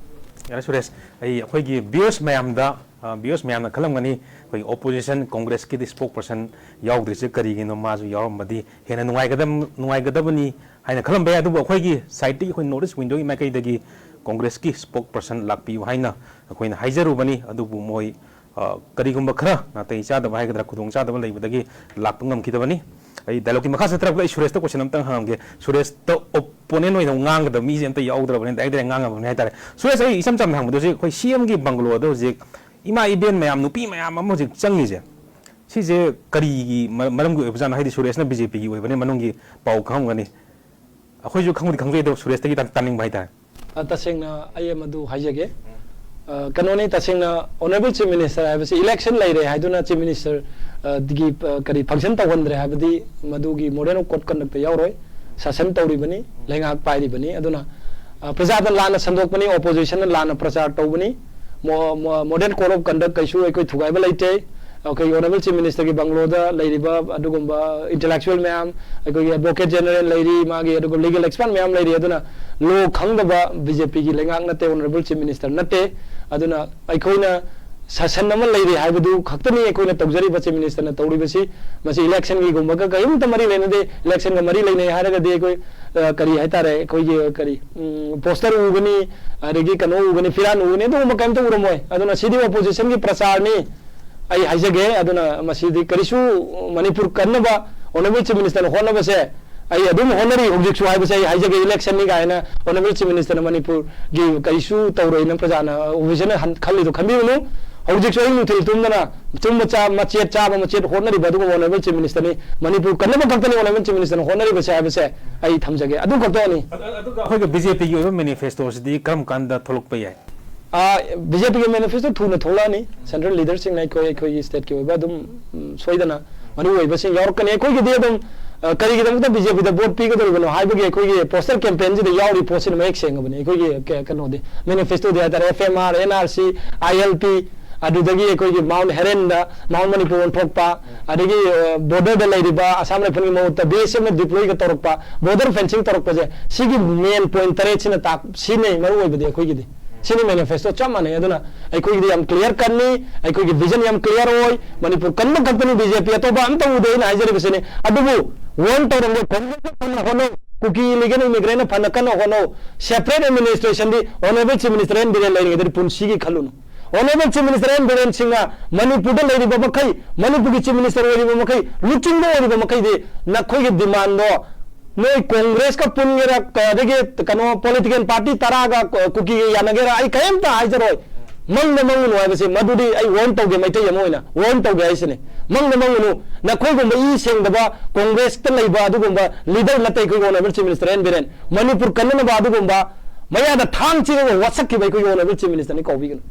ꯌꯥꯔꯦ ꯁꯨꯔꯦꯁ, ꯑꯩ ꯑꯩꯈꯣꯏꯒꯤ viewers ꯃꯌꯥꯝꯗ, ꯑ, viewers ꯃꯌꯥꯝꯅ ꯈꯜꯂꯝꯒꯅꯤ, ꯑꯩꯈꯣꯏꯒꯤ opposition Congressꯀꯤꯗꯤ spokesperson ꯌꯥꯎꯗ꯭ꯔꯤꯁꯦ ꯀꯔꯤꯒꯤꯅꯣ, ꯃꯥꯁꯨ ꯌꯥꯎꯔꯝꯃꯗꯤ ꯍꯦꯟꯅ ꯅꯨꯡꯉꯥꯏꯒꯗꯕ, ꯅꯨꯡꯉꯥꯏꯒꯗꯕꯅꯤ ꯍꯥꯏꯅ ꯈꯜꯂꯝꯕ ꯌꯥꯏ꯫ ꯑꯗꯨꯕꯨ ꯑꯩꯈꯣꯏꯒꯤ sideꯇꯒꯤ, ꯑꯩꯈꯣꯏ North East Windowꯒꯤ ꯃꯥꯏꯀꯩꯗꯒꯤ Congressꯀꯤ spokesperson ꯂꯥꯛꯄꯤꯌꯨ ꯍꯥꯏꯅ ꯑꯩꯈꯣꯏꯅ ꯍꯥꯏꯖꯔꯨꯕꯅꯤ꯫ ꯑꯗꯨꯕꯨ ꯃꯣꯏ, ꯑ, ꯀꯔꯤꯒꯨꯝꯕ ꯈꯔ ꯅꯥꯇꯩ ꯆꯥꯗꯕ ꯍꯥꯏꯒꯗ꯭ꯔꯥ, ꯈꯨꯗꯣꯡ ꯆꯥꯗꯕ ꯂꯩꯕꯗꯒꯤ ꯂꯥꯛꯄ ꯉꯝꯈꯤꯗꯕꯅꯤ꯫ ꯑꯩ dialogueꯀꯤ ꯃꯈꯥ ꯆꯠꯊꯔꯛꯄꯗ ꯑꯩ ꯁꯨꯔꯦꯁꯇ question ꯑꯝꯇꯪ ꯍꯪꯉꯝꯒꯦ꯫ ꯁꯨꯔꯦꯁꯇ opponent ꯑꯣꯏꯅ ꯉꯥꯡꯒꯗꯕ ꯃꯤꯁꯦ ꯑꯝꯇ ꯌꯥꯎꯗ꯭ꯔꯕꯅꯤ, direct direct ꯉꯥꯡꯉꯕꯅꯤ ꯍꯥꯏꯇꯥꯔꯦ꯫ ꯁꯨꯔꯦꯁ, ꯑꯩ ꯏꯆꯝ ꯆꯝꯅ ꯍꯪꯕꯗ, ꯍꯧꯖꯤꯛ ꯑꯩꯈꯣꯏ ꯁꯤ ꯑꯦꯝꯒꯤ bungalow ꯑꯗꯣ ꯍꯧꯖꯤꯛ ꯏꯃꯥ ꯏꯕꯦꯟ ꯃꯌꯥꯝ, ꯅꯨꯄꯤ ꯃꯌꯥꯝ ꯑꯃ ꯍꯧꯖꯤꯛ ꯆꯪꯉꯤꯁꯦ, ꯁꯤꯁꯦ ꯀꯔꯤꯒꯤ ꯃ-, ꯃꯔꯝꯒꯤ ꯑꯣꯏꯕꯖꯥꯠꯅꯣ? ꯍꯥꯏꯗꯤ ꯁꯨꯔꯦꯁꯅ ꯕꯤ ꯖꯦ ꯄꯤꯒꯤ ꯑꯣꯏꯕꯅꯤ, ꯃꯅꯨꯡꯒꯤ ꯄꯥꯎ ꯈꯪꯉꯝꯒꯅꯤ꯫ ꯑꯩꯈꯣꯏꯁꯨ ꯈꯪꯕꯨꯗꯤ ꯈꯪꯖꯩ, ꯑꯗꯣ ꯁꯨꯔꯦꯁꯇꯒꯤ ꯇꯥ-, ꯇꯥꯅꯤꯡꯕ ꯍꯥꯏꯇꯥꯔꯦ꯫ ꯑ, ꯇꯁꯦꯡꯅ ꯑꯩ ꯑꯃꯗꯨ ꯍꯥꯏꯖꯒꯦ꯫ ꯑ, ꯀꯩꯅꯣꯅꯤ, ꯇꯁꯦꯡꯅ Honourable Chief Minister ꯍꯥꯏꯕꯁꯤ election ꯂꯩꯔꯦ ꯍꯥꯏꯗꯨꯅ Chief Minister, ꯑ, ꯗꯒꯤ, ꯑ, ꯀꯔꯤ function ꯇꯧꯍꯟꯗ꯭ꯔꯦ ꯍꯥꯏꯕꯗꯤ ꯃꯗꯨꯒꯤ model of code conductꯇ ꯌꯥꯎꯔꯣꯏ꯫ ꯁꯥꯁꯟ ꯇꯧꯔꯤꯕꯅꯤ, ꯂꯩꯉꯥꯛ ꯄꯥꯏꯔꯤꯕꯅꯤ꯫ ꯑꯗꯨꯅ, ꯑ, ꯄ꯭ꯔꯖꯥꯗ ꯂꯥꯟꯅ ꯁꯟꯗꯣꯛꯄꯅꯤ, oppositionꯅ ꯂꯥꯟꯅ ꯄ꯭ꯔꯆꯥꯔ ꯇꯧꯕꯅꯤ꯫ ꯃꯣ-, ꯃꯣ-, model code of conduct ꯀꯩꯁꯨ ꯑꯩꯈꯣꯏ ꯊꯨꯒꯥꯏꯕ ꯂꯩꯇꯦ꯫ ꯑꯩꯈꯣꯏꯒꯤ Honourable Chief Ministerꯒꯤ bungalowꯗ ꯂꯩꯔꯤꯕ ꯑꯗꯨꯒꯨꯝꯕ intellectual ꯃꯌꯥꯝ, ꯑꯩꯈꯣꯏꯒꯤ Advocate General ꯂꯩꯔꯤ, ꯃꯥꯒꯤ ꯑꯗꯨꯒ legal expert ꯃꯌꯥꯝ ꯂꯩꯔꯤ꯫ ꯑꯗꯨꯅ law ꯈꯪꯗꯕ ꯕꯤ ꯖꯦ ꯄꯤꯒꯤ ꯂꯩꯉꯥꯛ ꯅꯠꯇꯦ, Honourable Chief Minister ꯅꯠꯇꯦ꯫ ꯑꯗꯨꯅ ꯑꯩꯈꯣꯏꯅ ꯁꯥꯁꯟ ꯑꯃ ꯂꯩꯔꯤ ꯍꯥꯏꯕꯗꯨ ꯈꯛꯇꯅꯤ ꯑꯩꯈꯣꯏꯅ ꯇꯧꯖꯔꯤꯕ꯫ Chief Ministerꯅ ꯇꯧꯔꯤꯕꯁꯤ, ꯃꯁꯤ electionꯒꯤꯒꯨꯝꯕꯒ ꯀꯔꯤꯝꯇ ꯃꯔꯤ ꯂꯩꯅꯗꯦ꯫ Electionꯒ ꯃꯔꯤ ꯂꯩꯅꯩ ꯍꯥꯏꯔꯒꯗꯤ ꯑꯩꯈꯣꯏ, ꯑ, ꯀꯔꯤ ꯍꯥꯏꯇꯥꯔꯦ, ꯑꯩꯈꯣꯏꯒꯤ ꯀꯔꯤ, ꯎꯝ, poster ꯎꯒꯅꯤ, ꯑꯗꯒꯤ ꯀꯩꯅꯣ ꯎꯒꯅꯤ, ꯐꯤꯔꯥꯟ ꯎꯒꯅꯤ, ꯑꯗꯨꯒꯨꯝꯕ ꯀꯔꯤꯝꯇ ꯎꯔꯝꯃꯣꯏ꯫ ꯑꯗꯨꯅ ꯁꯤꯗꯤ oppositionꯒꯤ ꯄ꯭ꯔꯆꯥꯔꯅꯤ꯫ ꯑꯩ ꯍꯥꯏꯖꯒꯦ, ꯑꯗꯨꯅ ꯃꯁꯤꯗꯤ ꯀꯔꯤꯁꯨ, ꯃꯅꯤꯄꯨꯔ ꯀꯟꯅꯕ Honourable Chief Ministerꯅ ꯍꯣꯠꯅꯕꯁꯦ ꯑꯩ ꯑꯗꯨꯝ ꯍꯣꯠꯅꯔꯤ ꯍꯧꯖꯤꯛꯁꯨ ꯍꯥꯏꯕꯁꯦ ꯑꯩ ꯍꯥꯏꯖꯒꯦ꯫ Electionꯅꯤ ꯀꯥꯏꯅ Honourable Chief Ministerꯅ ꯃꯅꯤꯄꯨꯔꯒꯤ ꯀꯔꯤꯁꯨ ꯇꯧꯔꯣꯏꯅ ꯄ꯭ꯔꯖꯥꯅ, oppositionꯅ ꯍꯟ-, ꯈꯜꯂꯤꯗꯣ ꯈꯟꯕꯤꯒꯅꯨ꯫ ꯍꯧꯖꯤꯛꯁꯨ ꯑꯍꯤꯡ ꯅꯨꯡꯊꯤꯜ ꯇꯨꯝꯗꯅ ꯆꯨꯝꯕ ꯆꯥ-, ꯃꯆꯦꯠ ꯆꯥꯕ ꯃꯆꯦꯠ ꯍꯣꯠꯅꯔꯤꯕ ꯑꯗꯨꯒꯨꯝꯕ Honourable Chief Ministerꯅꯤ꯫ ꯃꯅꯤꯄꯨꯔ ꯀꯟꯅꯕ ꯈꯛꯇꯅꯤ Honourable Chief Ministerꯅ ꯍꯣꯠꯅꯔꯤꯕꯁꯦ ꯍꯥꯏꯕꯁꯦ ꯑꯩ ꯊꯝꯖꯒꯦ꯫ ꯑꯗꯨ ꯈꯛꯇꯅꯤ꯫ ꯑꯗꯨ-, ꯑꯗꯨꯒ ꯑꯩꯈꯣꯏꯒꯤ ꯕꯤ ꯖꯦ ꯄꯤꯒꯤ ꯑꯣꯏꯕ manifestoꯁꯤꯗꯤ ꯀꯔꯝ ꯀꯥꯟꯗ ꯊꯣꯛꯂꯛꯄ ꯌꯥꯏ? ꯕꯤ ꯖꯦ ꯄꯤꯒꯤ ꯃꯦꯅꯤꯐꯦꯁꯇꯣ ꯊꯨꯅ ꯊꯣꯛꯂꯛꯑꯅꯤ꯫ ꯁꯦꯟꯇ꯭ꯔꯦꯜ ꯂꯤꯗꯔꯁꯤꯡꯅ ꯑꯩꯈꯣꯏ, ꯑꯩꯈꯣꯏꯒꯤ ꯁ꯭ꯇꯦꯠꯀꯤ ꯑꯣꯏꯕ ꯑꯗꯨꯝ, ꯎꯝ, ꯁꯣꯏꯗꯅ ꯃꯔꯨ ꯑꯣꯏꯕꯁꯤꯡ ꯌꯥꯎꯔꯛꯀꯅꯤ꯫ ꯑꯩꯈꯣꯏꯒꯤꯗꯤ ꯑꯗꯨꯝ, ꯑ, ꯀꯔꯤꯒꯤꯗꯃꯛꯇ ꯕꯤ ꯖꯦ ꯄꯤꯗ ꯚꯣꯠ ꯄꯤꯒꯗꯧꯔꯤꯕꯅꯣ ꯍꯥꯏꯕꯒꯤ ꯑꯩꯈꯣꯏꯒꯤ ꯄꯣꯁꯇꯔ ꯀꯦꯝꯄꯦꯟꯁꯤꯗ ꯌꯥꯎꯔꯤ ꯄꯣꯠꯁꯤꯅ ꯃꯌꯦꯛ ꯁꯦꯡꯉꯕꯅꯤ꯫ ꯑꯩꯈꯣꯏꯒꯤ ꯀ-, ꯀꯩꯅꯣꯗꯤ, ꯃꯦꯅꯤꯐꯦꯁꯇꯣꯗꯤ ꯍꯥꯏꯇꯥꯔꯦ, F M R, N R C, I L P, ꯑꯗꯨꯗꯒꯤ ꯑꯩꯈꯣꯏꯒꯤ ꯃꯥꯎꯟ ꯍꯦꯔꯦꯟꯗ, ꯃꯥꯎꯟ ꯃꯅꯤꯄꯨꯔ ꯑꯣꯟꯊꯣꯛꯄ, ꯑꯗꯒꯤ, ꯑ, ꯕꯣꯔꯗꯔꯗ ꯂꯩꯔꯤꯕ ꯑꯁꯥꯝ ꯔꯥꯏꯐꯜꯒꯤ ꯃꯍꯨꯠꯇ ꯕꯤ ꯑꯦꯁ ꯑꯦꯐꯅ ꯗꯤꯄ꯭ꯂꯣꯏꯒ ꯇꯧꯔꯛꯄ, ꯕꯣꯔꯗꯔ ꯐꯦꯟꯁꯤꯡ ꯇꯧꯔꯛꯄꯁꯦ, ꯁꯤꯒꯤ ꯃꯦꯟ ꯄꯣꯏꯟ ꯇꯔꯦꯠꯁꯤꯅ ꯇꯥꯛ-, ꯁꯤꯅꯤ ꯃꯔꯨ ꯑꯣꯏꯕꯗꯤ ꯑꯩꯈꯣꯏꯒꯤꯗꯤ꯫ ꯁꯤꯅꯤ ꯃꯦꯅꯤꯐꯦꯁꯇꯣ ꯆꯞ ꯃꯥꯟꯅꯩ꯫ ꯑꯗꯨꯅ ꯑꯩꯈꯣꯏꯒꯤꯗꯤ ꯌꯥꯝ ꯀ꯭ꯂꯤꯌꯥꯔ ꯀꯠꯅꯤ, ꯑꯩꯈꯣꯏꯒꯤ ꯚꯤꯖꯟ ꯌꯥꯝ ꯀ꯭ꯂꯤꯌꯥꯔ ꯑꯣꯏ꯫ ꯃꯅꯤꯄꯨꯔ ꯀꯟꯕ ꯈꯛꯇꯅꯤ, ꯕꯤ ꯖꯦ ꯄꯤ ꯑꯇꯣꯞꯄ ꯑꯝꯇ ꯎꯗꯦ ꯑꯩꯅ ꯍꯥꯏꯖꯔꯤꯕꯁꯤꯅꯤ꯫ ꯑꯗꯨꯕꯨ ꯋꯥꯔꯟ ꯇꯧꯔꯝꯕ ꯀꯣꯡꯒ꯭ꯔꯦꯁꯀ ꯐꯅ ꯍꯣꯠꯅꯧ, ꯀꯨꯀꯤ ꯏꯂꯤꯒꯦꯜ ꯏꯃꯤꯒ꯭ꯔꯦꯟꯅ ꯐꯅ ꯀꯟꯅ ꯍꯣꯠꯅꯧ, ꯁꯦꯄꯔꯦꯠ ꯑꯦꯗꯃꯤꯅꯤꯁꯇ꯭ꯔꯦꯁꯟꯗꯤ honourable chief minister N Biren ꯂꯩꯔꯤꯉꯩꯗꯗꯤ ꯄꯨꯟꯁꯤꯒꯤ ꯈꯜꯂꯨꯅꯨ꯫ Honourable chief minister N Biren ꯁꯤꯡꯅ ꯃꯅꯤꯄꯨꯔꯗ ꯂꯩꯔꯤꯕ ꯃꯈꯩ, ꯃꯅꯤꯄꯨꯔꯒꯤ ꯆꯤꯐ ꯃꯤꯅꯤꯁꯇꯔ ꯑꯣꯏꯔꯤꯕ ꯃꯈꯩ, ꯂꯨꯆꯤꯡꯕ ꯑꯣꯏꯔꯤꯕ ꯃꯈꯩꯗꯤ ꯅꯈꯣꯏꯒꯤ ꯗꯤꯃꯥꯟꯗꯣ ꯅꯣꯏ ꯀꯣꯡꯒ꯭ꯔꯦꯁꯀ ꯄꯨꯟꯒꯦꯔꯥ, ꯑꯗꯒꯤ ꯀꯩꯅꯣ ꯄꯣꯂꯤꯇꯤꯀꯦꯜ ꯄꯥꯔꯇꯤ ꯇꯔꯥꯒ ꯀꯨꯀꯤꯒ ꯌꯥꯅꯒꯦꯔꯥ, ꯑꯩ ꯀꯔꯤꯝꯇ ꯍꯥꯏꯖꯔꯣꯏ꯫ ꯃꯪꯗ ꯃꯪꯒꯅꯨ ꯍꯥꯏꯕꯁꯦ, ꯃꯗꯨꯗꯤ ꯑꯩ ꯋꯥꯔꯟ ꯇꯧꯒꯦ, ꯃꯩꯇꯩ ꯑꯃ ꯑꯣꯏꯅ ꯋꯥꯔꯟ ꯇꯧꯒꯦ ꯍꯥꯏꯁꯤꯅꯤ꯫ ꯃꯪꯗ ꯃꯪꯒꯅꯨ, ꯅꯈꯣꯏꯒꯨꯝꯕ ꯏ ꯁꯦꯡꯗꯕ ꯀꯣꯡꯒ꯭ꯔꯦꯁꯇ ꯂꯩꯕ ꯑꯗꯨꯒꯨꯝꯕ ꯂꯤꯗꯔ ꯅꯠꯇꯦ ꯑꯩꯈꯣꯏꯒꯤ honourable chief minister N Biren. Manipur ꯀꯟꯅꯅꯕ ꯑꯗꯨꯒꯨꯝꯕ ꯃꯌꯥꯗ ꯊꯥꯡ ꯆꯤꯡꯉꯒ ꯋꯥꯁꯛꯈꯤꯕ ꯑꯩꯈꯣꯏꯒꯤ ꯑꯣꯅꯔꯦꯕꯜ ꯆꯤꯐ ꯃꯤꯅꯤꯁꯇꯔꯅꯤ ꯀꯧꯕꯤꯒꯅꯨ꯫